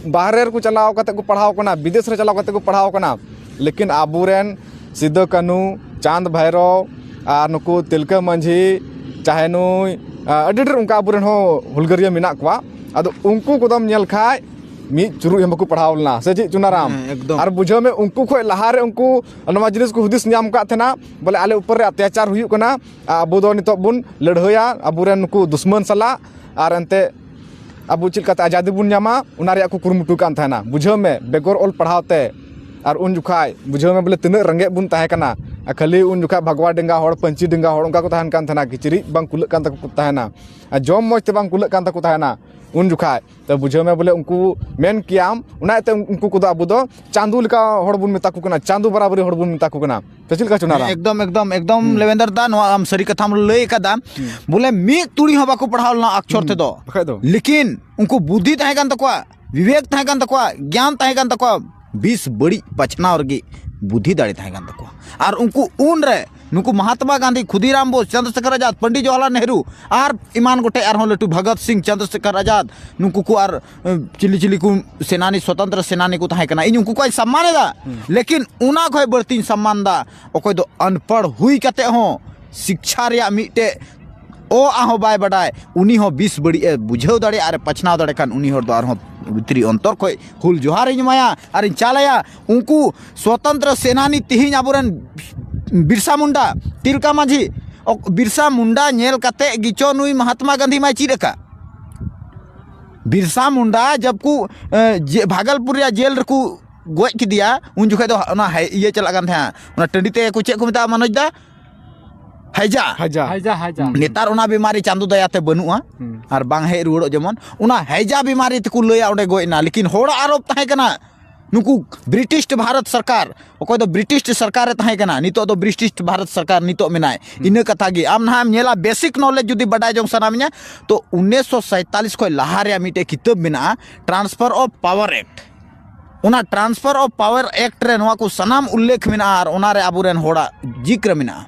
ᱵᱟᱦᱨᱮ ᱨᱮᱠᱚ ᱪᱟᱞᱟᱣ ᱠᱟᱛᱮ ᱠᱚ ᱯᱟᱲᱦᱟᱣ ᱠᱟᱱᱟ, ᱵᱤᱫᱮᱥ ᱨᱮ ᱪᱟᱞᱟᱣ ᱠᱟᱛᱮ ᱠᱚ ᱯᱟᱲᱦᱟᱣ ᱠᱟᱱᱟ᱾ ᱞᱮᱠᱤᱱ ᱟᱵᱚᱨᱮᱱ ᱥᱤᱫᱩ ᱠᱟᱹᱱᱦᱩ, ᱪᱟᱸᱫᱽ ᱵᱷᱟᱭᱨᱚ ᱟᱨ ᱱᱩᱠᱩ ᱛᱤᱞᱠᱟᱹ ᱢᱟᱹᱡᱷᱤ, ᱪᱟᱦᱮ ᱱᱩᱭ, ᱟ, ᱟᱹᱰᱤ ᱰᱷᱮᱨ ᱚᱱᱠᱟ ᱟᱵᱚᱨᱮᱱ ᱦᱚᱸ ᱦᱩᱞᱜᱟᱹᱨᱤᱭᱟᱹ ᱢᱮᱱᱟᱜ ᱠᱚᱣᱟ᱾ ᱟᱫᱚ ᱩᱱᱠᱩ ᱠᱚᱫᱚᱢ ᱧᱮᱞ ᱠᱷᱟᱡ ᱢᱤᱫ ᱪᱩᱨᱩᱡ ᱦᱚᱸ ᱵᱟᱠᱚ ᱯᱟᱲᱦᱟᱣ ᱞᱮᱱᱟ, ᱥᱮ ᱪᱮᱫ ᱪᱩᱱᱟᱨᱟᱢ? ᱦᱮᱸ, ᱮᱠᱫᱚᱢ᱾ ᱟᱨ ᱵᱩᱡᱷᱟᱹᱣ ᱢᱮ, ᱩᱱᱠᱩ ᱠᱷᱚᱡ ᱞᱟᱦᱟᱨᱮ ᱩᱱᱠᱩ ᱱᱚᱣᱟ ᱡᱤᱱᱤᱥ ᱠᱚ ᱦᱩᱫᱤᱥ ᱧᱟᱢ ᱠᱟᱫ ᱛᱟᱦᱮᱱᱟ, ᱵᱚᱞᱮ ᱟᱞᱮ ᱩᱯᱚᱨ ᱨᱮ ᱚᱛᱛᱟᱪᱟᱨ ᱦᱩᱭᱩᱜ ᱠᱟᱱᱟ, ᱟᱵᱚ ᱫᱚ ᱱᱤᱛᱚᱜ ᱵᱚᱱ ᱞᱟᱹᱲᱦᱟᱹᱭᱟ ᱟᱵᱚᱨᱮᱱ ᱱᱩᱠᱩ ᱫᱩᱥᱢᱟᱱ ᱥᱟᱞᱟᱜ, ᱟᱨ ᱮᱱᱛᱮ ᱟᱵᱚ ᱪᱮᱫ ᱞᱮᱠᱟᱛᱮ ᱟᱡᱟᱫᱤ ᱵᱚᱱ ᱧᱟᱢᱟ, ᱚᱱᱟ ᱨᱮᱭᱟᱜ ᱠᱚ ᱠᱩᱨᱩᱢᱩᱴᱩ ᱠᱟᱱ ᱛᱟᱦᱮᱱᱟ, ᱵᱩᱡᱷᱟᱹᱣ ᱢᱮ, ᱵᱮᱜᱚᱨ ᱚᱞ ᱯᱟᱲᱦᱟᱣ ᱛᱮ᱾ ᱟᱨ ᱩᱱ ᱡᱚᱠᱷᱟᱡ ᱵᱩᱡᱷᱟᱹᱣ ᱢᱮ ᱵᱚᱞᱮ ᱛᱤᱱᱟᱹᱜ ᱨᱮᱸᱜᱮᱡ ᱵᱚᱱ ᱛᱟᱦᱮᱸ ᱠᱟᱱᱟ᱾ ᱟᱨ ᱠᱷᱟᱹᱞᱤ ᱩᱱ ᱡᱚᱠᱷᱟᱡ ᱵᱷᱟᱜᱽᱣᱟ ᱰᱮᱸᱜᱟ ᱦᱚᱲ, ᱯᱟᱹᱧᱪᱤ ᱰᱮᱸᱜᱟ ᱦᱚᱲ ᱚᱱᱠᱟ ᱠᱚ ᱛᱟᱦᱮᱱ ᱠᱟᱱ ᱛᱟᱦᱮᱱᱟ, ᱠᱤᱪᱨᱤᱡ ᱵᱟᱝ ᱠᱩᱞᱟᱹᱜ ᱠᱟᱱ ᱛᱟᱠᱚ ᱛᱟᱦᱮᱱᱟ, ᱟᱨ ᱡᱚᱢ ᱢᱚᱡᱽ ᱛᱮ ᱵᱟᱝ ᱠᱩᱞᱟᱹᱜ ᱠᱟᱱ ᱛᱟᱠᱚ ᱛᱟᱦᱮᱱᱟ ᱩᱱ ᱡᱚᱠᱷᱟᱡ᱾ ᱛᱚ ᱵᱩᱡᱷᱟᱹᱣ ᱢᱮ ᱵᱚᱞᱮ ᱩᱱᱠᱩ ᱢᱮᱱ ᱠᱮᱭᱟᱢ, ᱚᱱᱟ ᱤᱭᱟᱹᱛᱮ ᱩᱱᱠᱩ ᱠᱚᱫᱚ ᱟᱵᱚ ᱫᱚ ᱪᱟᱸᱫᱚ ᱞᱮᱠᱟ ᱦᱚᱲ ᱵᱚᱱ ᱢᱮᱛᱟ ᱠᱚ ᱠᱟᱱᱟ, ᱪᱟᱸᱫᱚ ᱵᱟᱨᱟᱵᱟᱹᱨᱤ ᱦᱚᱲ ᱵᱚᱱ ᱢᱮᱛᱟ ᱠᱚ ᱠᱟᱱᱟ᱾ ᱥᱮ ᱪᱮᱫ ᱞᱮᱠᱟ ᱪᱚᱱᱟᱨᱟᱢ? ᱦᱮᱸ, ᱮᱠᱫᱚᱢ, ᱮᱠᱫᱚᱢ, ᱮᱠᱫᱚᱢ, ᱦᱩᱸ᱾ ᱞᱮᱵᱮᱱᱫᱚᱨ ᱫᱟ, ᱱᱚᱣᱟ ᱟᱢ ᱥᱟᱹᱨᱤ ᱠᱟᱛᱷᱟᱢ ᱞᱟᱹᱭ ᱠᱟᱫᱟ᱾ ᱦᱩᱸ᱾ ᱵᱚᱞᱮ ᱢᱤᱫ ᱛᱩᱲᱤ ᱦᱚᱸ ᱵᱟᱠᱚ ᱯᱟᱲᱦᱟᱣ ᱞᱮᱱᱟ ᱚᱠᱪᱷᱚᱨ ᱦᱩᱸ, ᱛᱮᱫᱚ᱾ ᱵᱟᱠᱷᱟᱡ ᱫᱚ᱾ ᱞᱮᱠᱤᱱ ᱩᱱᱠᱩ ᱵᱩᱫᱽᱫᱷᱤ ᱛᱟᱦᱮᱸ ᱠᱟᱱ ᱛᱟᱠᱚᱣᱟ, ᱵᱤᱵᱮᱠ ᱛᱟᱦᱮᱸ ᱠᱟᱱ ᱛᱟᱠᱚᱣᱟ, ᱜᱮᱭᱟᱱ ᱛᱟᱦᱮᱸ ᱠᱟᱱ ᱛᱟᱠᱚᱣᱟ, ᱵᱤᱥ ᱵᱟᱹᱲᱤᱡ ᱵᱟᱪᱷᱱᱟᱣ ᱨᱮᱜᱮ ᱵᱩᱫᱽᱫᱷᱤ ᱫᱟᱲᱮ ᱛᱟᱦᱮᱸ ᱠᱟᱱ ᱛᱟᱠᱚᱣᱟ᱾ ᱟᱨ ᱩᱱᱠᱩ ᱩᱱᱨᱮ ᱱᱩᱠᱩ ᱢᱚᱦᱟᱛᱢᱟ ᱜᱟᱱᱫᱷᱤ, ᱠᱷᱩᱫᱤᱨᱟᱢ ᱵᱳᱥ, ᱪᱚᱱᱫᱨᱚᱥᱮᱠᱷᱚᱨ ᱟᱡᱟᱫ, ᱯᱚᱱᱰᱤᱛ ᱡᱚᱣᱟᱦᱚᱨᱞᱟᱞ ᱱᱮᱦᱨᱩ ᱟᱨ ᱮᱢᱟᱱ ᱜᱚᱴᱮᱡ ᱟᱨᱦᱚᱸ ᱞᱟᱹᱴᱩ ᱵᱷᱚᱜᱚᱛ ᱥᱤᱝ, ᱪᱚᱱᱫᱨᱚᱥᱮᱠᱷᱚᱨ ᱟᱡᱟᱫ, ᱱᱩᱠᱩ ᱠᱚ ᱟᱨ, ᱮ, ᱪᱤᱞᱤ ᱪᱤᱞᱤ ᱠᱚ ᱥᱮᱱᱟᱱᱤ, ᱥᱚᱛᱚᱱᱛᱨᱚ ᱥᱮᱱᱟᱱᱤ ᱠᱚ ᱛᱟᱦᱮᱸ ᱠᱟᱱᱟ᱾ ᱤᱧ ᱩᱱᱠᱩ ᱠᱚᱧ ᱥᱚᱢᱢᱟᱱ ᱮᱫᱟ, ᱦᱩᱸ᱾ ᱞᱮᱠᱤᱱ ᱚᱱᱟ ᱠᱷᱚᱡ ᱵᱟᱹᱲᱛᱤᱧ ᱥᱚᱢᱢᱟᱱ ᱮᱫᱟ ᱚᱠᱚᱭ ᱫᱚ ᱟᱱᱯᱟᱲ ᱦᱩᱭ ᱠᱟᱛᱮ ᱦᱚᱸ ᱥᱤᱠᱪᱷᱟ ᱨᱮᱭᱟᱜ ᱢᱤᱫᱴᱮᱡ ᱚ ᱟ ᱦᱚᱸ ᱵᱟᱭ ᱵᱟᱰᱟᱭ, ᱩᱱᱤ ᱦᱚᱸ ᱵᱤᱥ ᱵᱟᱹᱲᱤᱡ ᱮ ᱵᱩᱡᱷᱟᱹᱣ ᱫᱟᱲᱮᱭᱟᱜᱼᱟ ᱟᱨ ᱮ ᱯᱟᱪᱷᱱᱟᱣ ᱫᱟᱲᱮᱭᱟᱜ ᱠᱷᱟᱱ, ᱩᱱᱤ ᱦᱚᱲ ᱫᱚ ᱟᱨᱦᱚᱸ ᱵᱷᱤᱛᱨᱤ ᱚᱱᱛᱚᱨ ᱠᱷᱚᱡ ᱦᱩᱞ ᱡᱚᱦᱟᱨ ᱤᱧ ᱮᱢᱟᱭᱟ ᱟᱨ ᱤᱧ ᱪᱟᱞᱟᱭᱟ᱾ ᱩᱱᱠᱩ ᱥᱚᱛᱚᱱᱛᱨᱚ ᱥᱮᱱᱟᱱᱤ ᱛᱤᱦᱤᱧ ᱟᱵᱚᱨᱮᱱ ᱵᱤᱨᱥᱟ ᱢᱩᱱᱰᱟ, ᱛᱤᱞᱠᱟ ᱢᱟᱹᱡᱷᱤ, ᱚᱠ-, ᱵᱤᱨᱥᱟ ᱢᱩᱱᱰᱟ ᱧᱮᱞ ᱠᱟᱛᱮ ᱜᱮᱪᱚ ᱱᱩᱭ ᱢᱚᱦᱟᱛᱢᱟ ᱜᱟᱱᱫᱷᱤ ᱢᱟᱭ ᱪᱮᱫ ᱟᱠᱟᱫ᱾ ᱵᱤᱨᱥᱟ ᱢᱩᱱᱰᱟ ᱡᱟᱵ ᱠᱚ, ᱮ, ᱡᱮ, ᱵᱷᱟᱜᱚᱞᱯᱩᱨ ᱨᱮᱭᱟᱜ ᱡᱮᱞ ᱨᱮᱠᱚ ᱜᱚᱡ ᱠᱮᱫᱮᱭᱟ, ᱩᱱ ᱡᱚᱠᱷᱮᱡ ᱫᱚ ᱚᱱᱟ ᱦᱮ-, ᱤᱭᱟᱹ ᱪᱟᱞᱟᱜ ᱠᱟᱱ ᱛᱟᱦᱮᱸᱫ, ᱚᱱᱟ ᱴᱟᱺᱰᱤ ᱛᱮ ᱠᱚ ᱪᱮᱫ ᱠᱚ ᱢᱮᱛᱟᱜᱼᱟ ᱢᱟᱱᱚᱡᱽ ᱫᱟ? ᱦᱮᱡᱟ᱾ ᱦᱮᱡᱟ᱾ ᱦᱮᱡᱟ, ᱦᱮᱡᱟ᱾ ᱱᱮᱛᱟᱨ ᱚᱱᱟ ᱵᱤᱢᱟᱨᱤ ᱪᱟᱸᱫᱚ ᱫᱟᱭᱟᱛᱮ ᱵᱟᱹᱱᱩᱜᱼᱟ᱾ ᱦᱩᱸ᱾ ᱟᱨ ᱵᱟᱝ ᱦᱮᱡ ᱨᱩᱣᱟᱹᱲᱚᱜ ᱡᱮᱢᱚᱱ, ᱚᱱᱟ ᱦᱮᱡᱟ ᱵᱤᱢᱟᱨᱤ ᱛᱮᱠᱚ ᱞᱟᱹᱭᱟ ᱚᱸᱰᱮ ᱜᱚᱡ ᱮᱱᱟ, ᱞᱮᱠᱤᱱ ᱦᱚᱲᱟᱜ ᱟᱨᱳᱯ ᱛᱟᱦᱮᱸ ᱠᱟᱱᱟ᱾ ᱱᱩᱠᱩ ᱵᱨᱤᱴᱤᱥ ᱵᱷᱟᱨᱚᱛ ᱥᱚᱨᱠᱟᱨ, ᱚᱠᱚᱭ ᱫᱚ ᱵᱨᱤᱴᱤᱥ ᱥᱚᱨᱠᱟᱨ ᱨᱮ ᱛᱟᱦᱮᱸ ᱠᱟᱱᱟ, ᱱᱤᱛᱚᱜ ᱫᱚ ᱵᱨᱤᱴᱤᱥ ᱵᱷᱟᱨᱚᱛ ᱥᱚᱨᱠᱟᱨ ᱱᱤᱛᱚᱜ ᱢᱮᱱᱟᱭ, ᱤᱱᱟᱹ ᱠᱟᱛᱷᱟ ᱜᱮ᱾ ᱟᱢ ᱱᱟᱦᱟᱜ ᱮᱢ ᱧᱮᱞᱟ, ᱵᱮᱥᱤᱠ ᱱᱚᱞᱮᱡᱽ ᱡᱩᱫᱤ ᱵᱟᱰᱟᱭ ᱡᱚᱝ ᱥᱟᱱᱟ ᱢᱮᱭᱟ, ᱛᱚ ᱩᱱᱤᱥᱥᱚ ᱥᱟᱭᱛᱟᱞᱤᱥ ᱠᱷᱚᱱ ᱞᱟᱦᱟ ᱨᱮᱭᱟᱜ ᱢᱤᱫᱴᱮᱡ ᱠᱤᱛᱟᱹᱵ ᱢᱮᱱᱟᱜᱼᱟ, ᱴᱨᱟᱱᱥᱯᱷᱟᱨ ᱚᱯᱷ ᱯᱟᱣᱟᱨ ᱮᱠᱴ᱾ ᱚᱱᱟ ᱴᱨᱟᱱᱥᱯᱷᱟᱨ ᱚᱯᱷ ᱯᱟᱣᱟᱨ ᱮᱠᱴ ᱨᱮ ᱱᱚᱣᱟ ᱠᱚ ᱥᱟᱱᱟᱢ ᱩᱞᱞᱮᱠᱷ ᱢᱮᱱᱟᱜᱼᱟ ᱟᱨ ᱚᱱᱟ ᱨᱮ ᱟᱵᱚᱨᱮᱱ ᱦᱚᱲᱟᱜ ᱡᱤᱠᱨ ᱢᱮᱱᱟᱜᱼᱟ᱾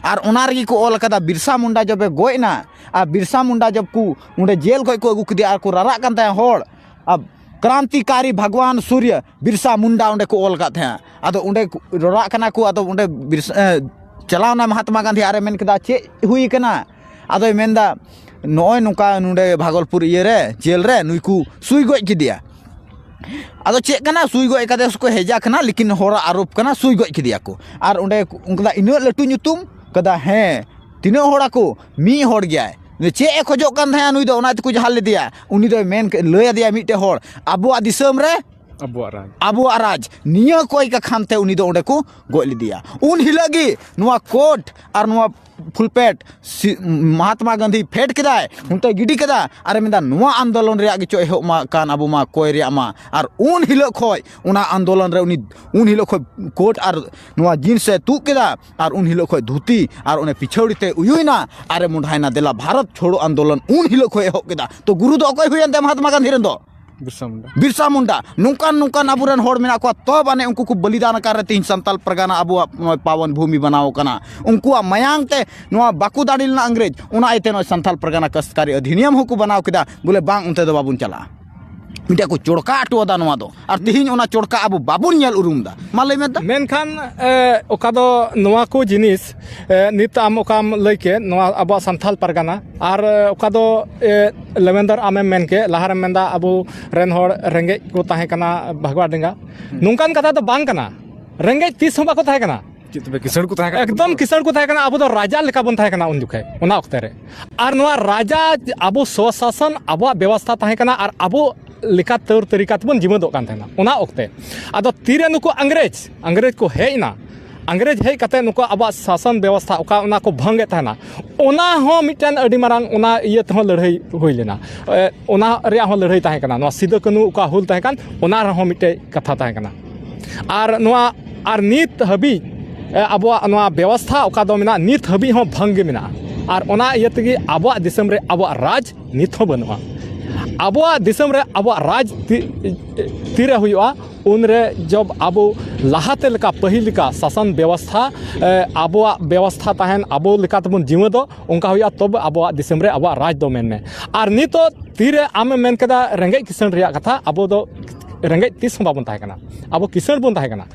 ᱟᱨ ᱚᱱᱟ ᱨᱮᱜᱮ ᱠᱚ ᱚᱞ ᱟᱠᱟᱫᱟ, ᱵᱤᱨᱥᱟ ᱢᱩᱱᱰᱟ ᱡᱚᱵᱮ ᱜᱚᱡ ᱮᱱᱟ ᱟᱨ ᱵᱤᱨᱥᱟ ᱢᱩᱱᱰᱟ ᱡᱚᱵ ᱠᱚ ᱚᱸᱰᱮ ᱡᱮᱞ ᱠᱷᱚᱱ ᱠᱚ ᱟᱹᱜᱩ ᱠᱮᱫᱮᱭᱟ ᱟᱨ ᱠᱚ ᱨᱟᱨᱟᱜ ᱠᱟᱱ ᱛᱟᱦᱮᱸᱫ ᱦᱚᱲ, ᱟᱨ ᱠᱨᱟᱱᱛᱤᱠᱟᱨᱤ ᱵᱷᱟᱜᱽᱣᱟᱱ ᱥᱩᱨᱭᱚ ᱵᱤᱨᱥᱟ ᱢᱩᱱᱰᱟ ᱚᱸᱰᱮ ᱠᱚ ᱚᱞ ᱟᱠᱟᱫ ᱛᱟᱦᱮᱸᱫ᱾ ᱟᱫᱚ ᱚᱸᱰᱮ ᱠᱚ ᱨᱟᱨᱟᱜ ᱠᱟᱱᱟ ᱠᱚ, ᱟᱫᱚ ᱚᱸᱰᱮ ᱵᱤᱨᱥᱟ, ᱮ, ᱪᱟᱞᱟᱣᱱᱟ ᱢᱚᱦᱟᱛᱢᱟ ᱜᱟᱱᱫᱷᱤ ᱟᱨᱮ ᱢᱮᱱ ᱠᱮᱫᱟ, "ᱪᱮᱫ ᱦᱩᱭ ᱟᱠᱟᱱᱟ?" ᱟᱫᱚᱭ ᱢᱮᱱᱫᱟ, "ᱱᱚᱜᱼᱚᱭ ᱱᱚᱝᱠᱟ ᱱᱚᱰᱮ ᱵᱷᱟᱜᱚᱞᱯᱩᱨ ᱤᱭᱟᱹ ᱨᱮ, ᱡᱮᱞ ᱨᱮ ᱱᱩᱭ ᱠᱚ ᱥᱩᱭ ᱜᱚᱡ ᱠᱮᱫᱮᱭᱟ᱾" ᱟᱫᱚ ᱪᱮᱫ ᱠᱟᱱᱟ, ᱥᱩᱭ ᱜᱚᱡ ᱠᱟᱫᱮ ᱥᱮ ᱠᱚ ᱦᱮᱡᱟ ᱠᱟᱱᱟ, ᱞᱮᱠᱤᱱ ᱦᱚᱲᱟᱜ ᱟᱨᱳᱯ ᱠᱟᱱᱟ, ᱥᱩᱭ ᱜᱚᱡ ᱠᱮᱫᱮᱭᱟ ᱠᱚ᱾ ᱟᱨ ᱚᱸᱰᱮ ᱚᱱᱠᱟ ᱤᱱᱟᱹᱜ ᱞᱟᱹᱴᱩ ᱧᱩᱛᱩᱢ ᱠᱟᱫᱟ, ᱦᱮᱸ, ᱛᱤᱱᱟᱹᱜ ᱦᱚᱲ ᱟᱠᱚ? ᱢᱤᱫ ᱦᱚᱲ ᱜᱮᱭᱟᱭ᱾ ᱪᱮᱫ ᱮ ᱠᱷᱚᱡᱚᱜ ᱠᱟᱱ ᱛᱟᱦᱮᱸᱫ ᱱᱩᱭ ᱫᱚ, ᱚᱱᱟ ᱛᱮᱠᱚ ᱡᱟᱦᱟᱸ ᱞᱮᱫᱮᱭᱟ᱾ ᱩᱱᱤ ᱫᱚᱭ ᱢᱮᱱ ᱠᱮᱫ, ᱞᱟᱹᱭ ᱟᱫᱮᱭᱟ ᱢᱤᱫᱴᱮᱡ ᱦᱚᱲ, ᱟᱵᱚᱣᱟᱜ ᱫᱤᱥᱚᱢ ᱨᱮ ᱟᱵᱚᱣᱟᱜ ᱨᱟᱡᱽ᱾ ᱟᱵᱚᱣᱟᱜ ᱨᱟᱡᱽ, ᱱᱤᱭᱟᱹ ᱠᱚᱭ ᱠᱟᱠᱷᱟᱱ ᱛᱮ ᱩᱱᱤ ᱫᱚ ᱚᱸᱰᱮ ᱠᱚ ᱜᱚᱡ ᱞᱮᱫᱮᱭᱟ᱾ ᱩᱱ ᱦᱤᱞᱳᱜ ᱜᱮ ᱱᱚᱣᱟ ᱠᱳᱴ ᱟᱨ ᱱᱚᱣᱟ ᱯᱷᱩᱞᱯᱮᱴ ᱥᱤ-, ᱢᱚᱦᱟᱛᱢᱟ ᱜᱟᱱᱫᱷᱤ ᱯᱷᱮᱰ ᱠᱮᱫᱟᱭ, ᱚᱱᱛᱮ ᱜᱤᱰᱤ ᱠᱮᱫᱟ, ᱟᱨᱮ ᱢᱮᱱᱫᱟ, "ᱱᱚᱣᱟ ᱟᱱᱫᱳᱞᱚᱱ ᱨᱮᱭᱟᱜ ᱜᱮᱪᱚ ᱮᱦᱚᱵ ᱢᱟ ᱠᱟᱱ, ᱟᱵᱚ ᱢᱟ ᱠᱚᱭ ᱨᱮᱭᱟᱜ ᱢᱟ᱾" ᱟᱨ ᱩᱱ ᱦᱤᱞᱳᱜ ᱠᱷᱚᱡ ᱚᱱᱟ ᱟᱱᱫᱳᱞᱚᱱ ᱨᱮ ᱩᱱᱤ, ᱩᱱ ᱦᱤᱞᱳᱜ ᱠᱷᱚᱡ ᱠᱳᱴ ᱟᱨ ᱱᱚᱣᱟ ᱡᱤᱱᱥ ᱮ ᱛᱩᱫ ᱠᱮᱫᱟ, ᱟᱨ ᱩᱱ ᱦᱤᱞᱳᱜ ᱠᱷᱚᱡ ᱫᱷᱩᱛᱤ ᱟᱨ ᱚᱱᱮ ᱯᱤᱪᱷᱟᱹᱣᱲᱤ ᱛᱮ ᱩᱭᱩᱭᱱᱟ, ᱟᱨᱮ ᱢᱚᱸᱰᱷᱟᱭᱱᱟ, ᱫᱮᱞᱟ ᱵᱷᱟᱨᱚᱛ ᱪᱷᱳᱲᱳ ᱟᱱᱫᱳᱞᱚᱱ ᱩᱱ ᱦᱤᱞᱳᱜ ᱠᱷᱚᱡ ᱮᱦᱚᱵ ᱠᱮᱫᱟ᱾ ᱛᱚ ᱜᱩᱨᱩ ᱫᱚ ᱚᱠᱚᱭ ᱦᱩᱭᱮᱱ ᱛᱟᱭᱟ ᱢᱚᱦᱟᱛᱢᱟ ᱜᱟᱱᱫᱷᱤ ᱨᱮᱱ ᱫᱚ? ᱵᱤᱨᱥᱟ ᱢᱩᱱᱰᱟ᱾ ᱵᱤᱨᱥᱟ ᱢᱩᱱᱰᱟ᱾ ᱱᱚᱝᱠᱟᱱ ᱱᱚᱝᱠᱟᱱ ᱟᱵᱚᱨᱮᱱ ᱦᱚᱲ ᱢᱮᱱᱟᱜ ᱠᱚᱣᱟ, ᱛᱚᱵ ᱟᱱᱮ ᱩᱱᱠᱩ ᱠᱚ ᱵᱚᱞᱤᱫᱟᱱ ᱟᱠᱟᱱ ᱨᱮ ᱛᱮᱦᱮᱧ ᱥᱟᱱᱛᱟᱞ ᱯᱟᱨᱜᱟᱱᱟ ᱟᱵᱚᱣᱟᱜ ᱱᱚᱜᱼᱚᱭ ᱯᱟᱣᱚᱱ ᱵᱷᱩᱢᱤ ᱵᱮᱱᱟᱣ ᱠᱟᱱᱟ᱾ ᱩᱱᱠᱩᱣᱟᱜ ᱢᱟᱭᱟᱝ ᱛᱮ ᱱᱚᱣᱟ ᱵᱟᱠᱚ ᱫᱟᱲᱮ ᱞᱮᱱᱟ ᱤᱝᱨᱮᱡᱽ, ᱚᱱᱟ ᱤᱭᱟᱹᱛᱮ ᱱᱚᱜᱼᱚᱭ ᱥᱟᱱᱛᱟᱞ ᱯᱟᱨᱜᱟᱱᱟ ᱠᱟᱥᱛᱠᱟᱨᱤ ᱚᱫᱷᱤᱱᱤᱭᱚᱢ ᱦᱚᱸᱠᱚ ᱵᱮᱱᱟᱣ ᱠᱮᱫᱟ, ᱵᱚᱞᱮ ᱵᱟᱝ, ᱚᱱᱛᱮ ᱫᱚ ᱵᱟᱵᱚᱱ ᱪᱟᱞᱟᱜᱼᱟ᱾ ᱢᱤᱫᱴᱮᱡ ᱠᱚ ᱪᱚᱲᱠᱟ ᱦᱚᱴᱚ ᱟᱫᱟ ᱱᱚᱣᱟ ᱫᱚ, ᱟᱨ ᱛᱮᱦᱮᱧ ᱚᱱᱟ ᱪᱚᱲᱠᱟ ᱟᱵᱚ ᱵᱟᱵᱚᱱ ᱧᱮᱞ ᱩᱨᱩᱢ ᱮᱫᱟ᱾ ᱢᱟ ᱞᱟᱹᱭ ᱢᱮ ᱫᱟ᱾ ᱢᱮᱱᱠᱷᱟᱱ, ᱮ, ᱚᱠᱟ ᱫᱚ ᱱᱚᱣᱟ ᱠᱚ ᱡᱤᱱᱤᱥ, ᱮ, ᱱᱤᱛ ᱟᱢ ᱚᱠᱟᱢ ᱞᱟᱹᱭ ᱠᱮᱫ, ᱱᱚᱣᱟ ᱟᱵᱚᱣᱟᱜ ᱥᱟᱱᱛᱷᱟᱞ ᱯᱟᱨᱜᱟᱱᱟ, ᱟᱨ, ᱮ, ᱚᱠᱟ ᱫᱚ, ᱮ, ᱞᱮᱵᱮᱱᱫᱚᱨ ᱟᱢᱮᱢ ᱢᱮᱱ ᱠᱮᱫ, ᱞᱟᱦᱟᱨᱮᱢ ᱢᱮᱱᱫᱟ ᱟᱵᱚ ᱨᱮᱱ ᱦᱚᱲ ᱨᱮᱸᱜᱮᱡ ᱠᱚ ᱛᱟᱦᱮᱸ ᱠᱟᱱᱟ ᱵᱷᱟᱜᱽᱣᱟ ᱰᱮᱸᱜᱟ᱾ ᱱᱚᱝᱠᱟᱱ ᱠᱟᱛᱷᱟ ᱫᱚ ᱵᱟᱝ ᱠᱟᱱᱟ᱾ ᱨᱮᱸᱜᱮᱡ ᱛᱤᱥ ᱦᱚᱸ ᱵᱟᱠᱚ ᱛᱟᱦᱮᱸ ᱠᱟᱱᱟ᱾ ᱪᱮᱫ ᱛᱚᱵᱮ, ᱠᱤᱥᱟᱹᱬ ᱠᱚ ᱛᱟᱦᱮᱸ ᱠᱟᱱᱟ? ᱮᱠᱫᱚᱢ ᱠᱤᱥᱟᱹᱬ ᱠᱚ ᱛᱟᱦᱮᱸ ᱠᱟᱱᱟ᱾ ᱟᱵᱚ ᱫᱚ ᱨᱟᱡᱟ ᱞᱮᱠᱟ ᱵᱚᱱ ᱛᱟᱦᱮᱸ ᱠᱟᱱᱟ ᱩᱱ ᱡᱚᱠᱷᱮᱡ, ᱚᱱᱟ ᱚᱠᱛᱮ ᱨᱮ᱾ ᱟᱨ ᱱᱚᱣᱟ ᱨᱟᱡᱟ, ᱟᱵᱚ ᱥᱚᱥᱟᱥᱚᱱ, ᱟᱵᱚᱣᱟᱜ ᱵᱮᱵᱚᱥᱛᱷᱟ ᱛᱟᱦᱮᱸ ᱠᱟᱱᱟ, ᱟᱨ ᱟᱵᱚ ᱞᱮᱠᱟ ᱛᱟᱹᱨ ᱛᱟᱹᱨᱤᱠᱟ ᱛᱮᱵᱚᱱ ᱡᱤᱢᱟᱹᱫᱚᱜ ᱠᱟᱱ ᱛᱟᱦᱮᱱᱟ ᱚᱱᱟ ᱚᱠᱛᱮ᱾ ᱟᱫᱚ ᱛᱤᱨᱮ ᱱᱩᱠᱩ ᱤᱝᱨᱮᱡᱽ, ᱤᱝᱨᱮᱡᱽ ᱠᱚ ᱦᱮᱡ ᱮᱱᱟ, ᱤᱝᱨᱮᱡᱽ ᱦᱮᱡ ᱠᱟᱛᱮ ᱱᱩᱠᱩ ᱟᱵᱚᱣᱟᱜ ᱥᱟᱥᱚᱱ ᱵᱮᱵᱚᱥᱛᱷᱟ ᱚᱠᱟ ᱚᱱᱟ ᱠᱚ ᱵᱷᱚᱝᱜᱮᱫ ᱛᱟᱦᱮᱱᱟ, ᱚᱱᱟ ᱦᱚᱸ ᱢᱤᱫᱴᱮᱱ ᱟᱹᱰᱤ ᱢᱟᱨᱟᱝ ᱚᱱᱟ ᱤᱭᱟᱹ ᱛᱮᱦᱚᱸ ᱞᱟᱹᱲᱦᱟᱹᱭ ᱦᱩᱭ ᱞᱮᱱᱟ᱾ ᱮ, ᱚᱱᱟ ᱨᱮᱭᱟᱜ ᱦᱚᱸ ᱞᱟᱹᱲᱦᱟᱹᱭ ᱛᱟᱦᱮᱸ ᱠᱟᱱᱟ᱾ ᱱᱚᱣᱟ ᱥᱤᱫᱩ ᱠᱟᱹᱱᱦᱩ ᱚᱠᱟ ᱦᱩᱞ ᱛᱟᱦᱮᱸ ᱠᱟᱱ, ᱚᱱᱟ ᱨᱮᱦᱚᱸ ᱢᱤᱫᱴᱮᱡ ᱠᱟᱛᱷᱟ ᱛᱟᱦᱮᱸ ᱠᱟᱱᱟ᱾ ᱟᱨ ᱱᱚᱣᱟ, ᱟᱨ ᱱᱤᱛ ᱦᱟᱹᱵᱤᱡ, ᱮ, ᱟᱵᱚᱣᱟᱜ ᱱᱚᱣᱟ ᱵᱮᱵᱚᱥᱛᱷᱟ ᱚᱠᱟ ᱫᱚ ᱢᱮᱱᱟᱜᱼᱟ, ᱱᱤᱛ ᱦᱟᱹᱵᱤᱡ ᱦᱚᱸ ᱵᱷᱚᱝ ᱜᱮ ᱢᱮᱱᱟᱜᱼᱟ᱾ ᱟᱨ ᱚᱱᱟ ᱤᱭᱟᱹ ᱛᱮᱜᱮ ᱟᱵᱚᱣᱟᱜ ᱫᱤᱥᱚᱢ ᱨᱮ ᱟᱵᱚᱣᱟᱜ ᱨᱟᱡᱽ ᱱᱤᱛ ᱦᱚᱸ ᱵᱟᱹᱱᱩᱜᱼᱟ᱾ ᱟᱵᱚᱣᱟᱜ ᱫᱤᱥᱚᱢ ᱨᱮ ᱟᱵᱚᱣᱟᱜ ᱨᱟᱡᱽ ᱛᱤ-, ᱛᱤᱨᱮ ᱦᱩᱭᱩᱜᱼᱟ? ᱩᱱᱨᱮ ᱡᱚᱵ ᱟᱵᱚ ᱞᱟᱦᱟᱛᱮ ᱞᱮᱠᱟ, ᱯᱟᱹᱦᱤᱞ ᱞᱮᱠᱟ ᱥᱟᱥᱚᱱ ᱵᱮᱵᱚᱥᱛᱷᱟ, ᱮ, ᱟᱵᱚᱣᱟᱜ ᱵᱮᱵᱚᱥᱛᱷᱟ ᱛᱟᱦᱮᱱ, ᱟᱵᱚ ᱞᱮᱠᱟ ᱛᱮᱵᱚᱱ ᱡᱤᱣᱮᱫᱚᱜ, ᱚᱱᱠᱟ ᱦᱩᱭᱩᱜᱼᱟ, ᱛᱚᱵᱮ ᱟᱵᱚᱣᱟᱜ ᱫᱤᱥᱚᱢ ᱨᱮ ᱟᱵᱚᱣᱟᱜ ᱨᱟᱡᱽ ᱫᱚ ᱢᱮᱱ ᱢᱮ᱾ ᱟᱨ ᱱᱤᱛᱚᱜ ᱛᱤᱨᱮ ᱟᱢᱮᱢ ᱢᱮᱱ ᱠᱮᱫᱟ ᱨᱮᱸᱜᱮᱡ ᱠᱤᱥᱟᱹᱬ ᱨᱮᱭᱟᱜ ᱠᱟᱛᱷᱟ, ᱟᱵᱚ ᱫᱚ ᱨᱮᱸᱜᱮᱡ ᱛᱤᱥ ᱦᱚᱸ ᱵᱟᱵᱚᱱ ᱛᱟᱦᱮᱸ ᱠᱟᱱᱟ, ᱟᱵᱚ ᱠᱤᱥᱟᱹᱬ ᱵᱚᱱ ᱛᱟᱦᱮᱸ ᱠᱟᱱᱟ᱾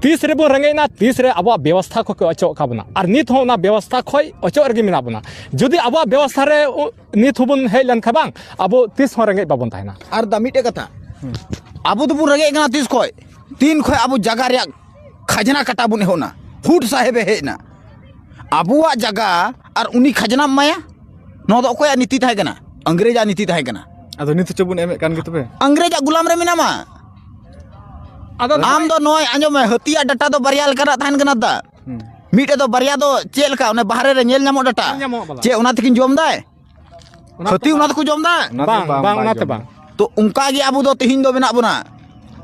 ᱛᱤᱥ ᱨᱮᱵᱚᱱ ᱨᱮᱸᱜᱮᱡ ᱮᱱᱟ? ᱛᱤᱥ ᱨᱮ ᱟᱵᱚᱣᱟᱜ ᱵᱮᱵᱚᱥᱛᱷᱟ ᱠᱷᱚᱱ ᱠᱚ ᱚᱪᱚᱜ ᱟᱠᱟᱫ ᱵᱚᱱᱟ, ᱟᱨ ᱱᱤᱛ ᱦᱚᱸ ᱚᱱᱟ ᱵᱮᱵᱚᱥᱛᱷᱟ ᱠᱷᱚᱱ ᱚᱪᱚᱜ ᱨᱮᱜᱮ ᱢᱮᱱᱟᱜ ᱵᱚᱱᱟ᱾ ᱡᱩᱫᱤ ᱟᱵᱚᱣᱟᱜ ᱵᱮᱵᱚᱥᱛᱷᱟ ᱨᱮ ᱩ-, ᱱᱤᱛ ᱦᱚᱸᱵᱚᱱ ᱦᱮᱡ ᱞᱮᱱᱠᱷᱟᱱ ᱵᱟᱝ, ᱟᱵᱚ ᱛᱤᱥ ᱦᱚᱸ ᱨᱮᱸᱜᱮᱡ ᱵᱟᱵᱚᱱ ᱛᱟᱦᱮᱱᱟ᱾ ᱟᱨ ᱫᱟ ᱢᱤᱫᱴᱮᱡ ᱠᱟᱛᱷᱟ, ᱟᱵᱚ ᱫᱚᱵᱚᱱ ᱨᱮᱸᱜᱮᱡ ᱠᱟᱱᱟ ᱛᱤᱥ ᱠᱷᱚᱱ? ᱛᱤᱱ ᱠᱷᱚᱱ ᱟᱵᱚ ᱡᱟᱭᱜᱟ ᱨᱮᱭᱟᱜ ᱠᱷᱟᱡᱽᱱᱟ ᱠᱟᱴᱟ ᱵᱚᱱ ᱮᱦᱚᱵ ᱮᱱᱟ, ᱦᱩᱰ ᱥᱟᱦᱮᱵᱮ ᱦᱮᱡ ᱮᱱᱟ, ᱟᱵᱚᱣᱟᱜ ᱡᱟᱭᱜᱟ ᱟᱨ ᱩᱱᱤ ᱠᱷᱟᱡᱽᱱᱟᱢ ᱮᱢᱟᱭᱟ? ᱱᱚᱣᱟ ᱫᱚ ᱚᱠᱚᱭᱟᱜ ᱱᱤᱛᱤ ᱛᱟᱦᱮᱸ ᱠᱟᱱᱟ? ᱤᱝᱨᱮᱡᱟᱜ ᱱᱤᱛᱤ ᱛᱟᱦᱮᱸ ᱠᱟᱱᱟ᱾ ᱟᱫᱚ ᱱᱤᱛ ᱦᱚᱸᱪᱚ ᱵᱚᱱ ᱮᱢᱮᱫ ᱠᱟᱱ ᱜᱮ ᱛᱚᱵᱮ? ᱤᱝᱨᱮᱡᱟᱜ ᱜᱩᱞᱟᱢ ᱨᱮ ᱢᱮᱱᱟᱢᱟ᱾ ᱟᱫᱚ ᱟᱢ ᱫᱚ ᱱᱚᱜᱼᱚᱭ ᱟᱸᱡᱚᱢ ᱢᱮ, ᱦᱟᱹᱛᱤᱭᱟᱜ ᱰᱟᱴᱟ ᱫᱚ ᱵᱟᱨᱭᱟ ᱞᱮᱠᱟᱱᱟᱜ ᱛᱟᱦᱮᱱ ᱠᱟᱱᱟ ᱫᱟ᱾ ᱦᱩᱸ᱾ ᱢᱤᱫᱴᱮᱡ ᱫᱚ ᱵᱟᱨᱭᱟ ᱫᱚ ᱪᱮᱫ ᱞᱮᱠᱟ, ᱚᱱᱮ ᱵᱟᱦᱨᱮ ᱨᱮ ᱧᱮᱞ ᱧᱟᱢᱚᱜ ᱰᱟᱴᱟ? ᱧᱮᱞ ᱧᱟᱢᱚᱜ ᱵᱟᱞᱟ᱾ ᱪᱮᱫ ᱚᱱᱟ ᱛᱮᱠᱤᱱ ᱡᱚᱢ ᱫᱟᱭ? ᱚᱱᱟ ᱦᱟᱹᱛᱤ ᱛᱚ ᱚᱱᱟ ᱛᱮᱠᱚ ᱡᱚᱢ ᱫᱟ? ᱚᱱᱟ ᱫᱚ ᱵᱟᱝ, ᱵᱟᱝ, ᱵᱟᱝ, ᱚᱱᱟ ᱛᱮ ᱡᱚᱢ᱾ ᱵᱟᱝ᱾ ᱛᱚ ᱚᱱᱠᱟ ᱜᱮ ᱟᱵᱚ ᱫᱚ ᱛᱮᱦᱮᱧ ᱫᱚ ᱢᱮᱱᱟᱜ ᱵᱚᱱᱟ᱾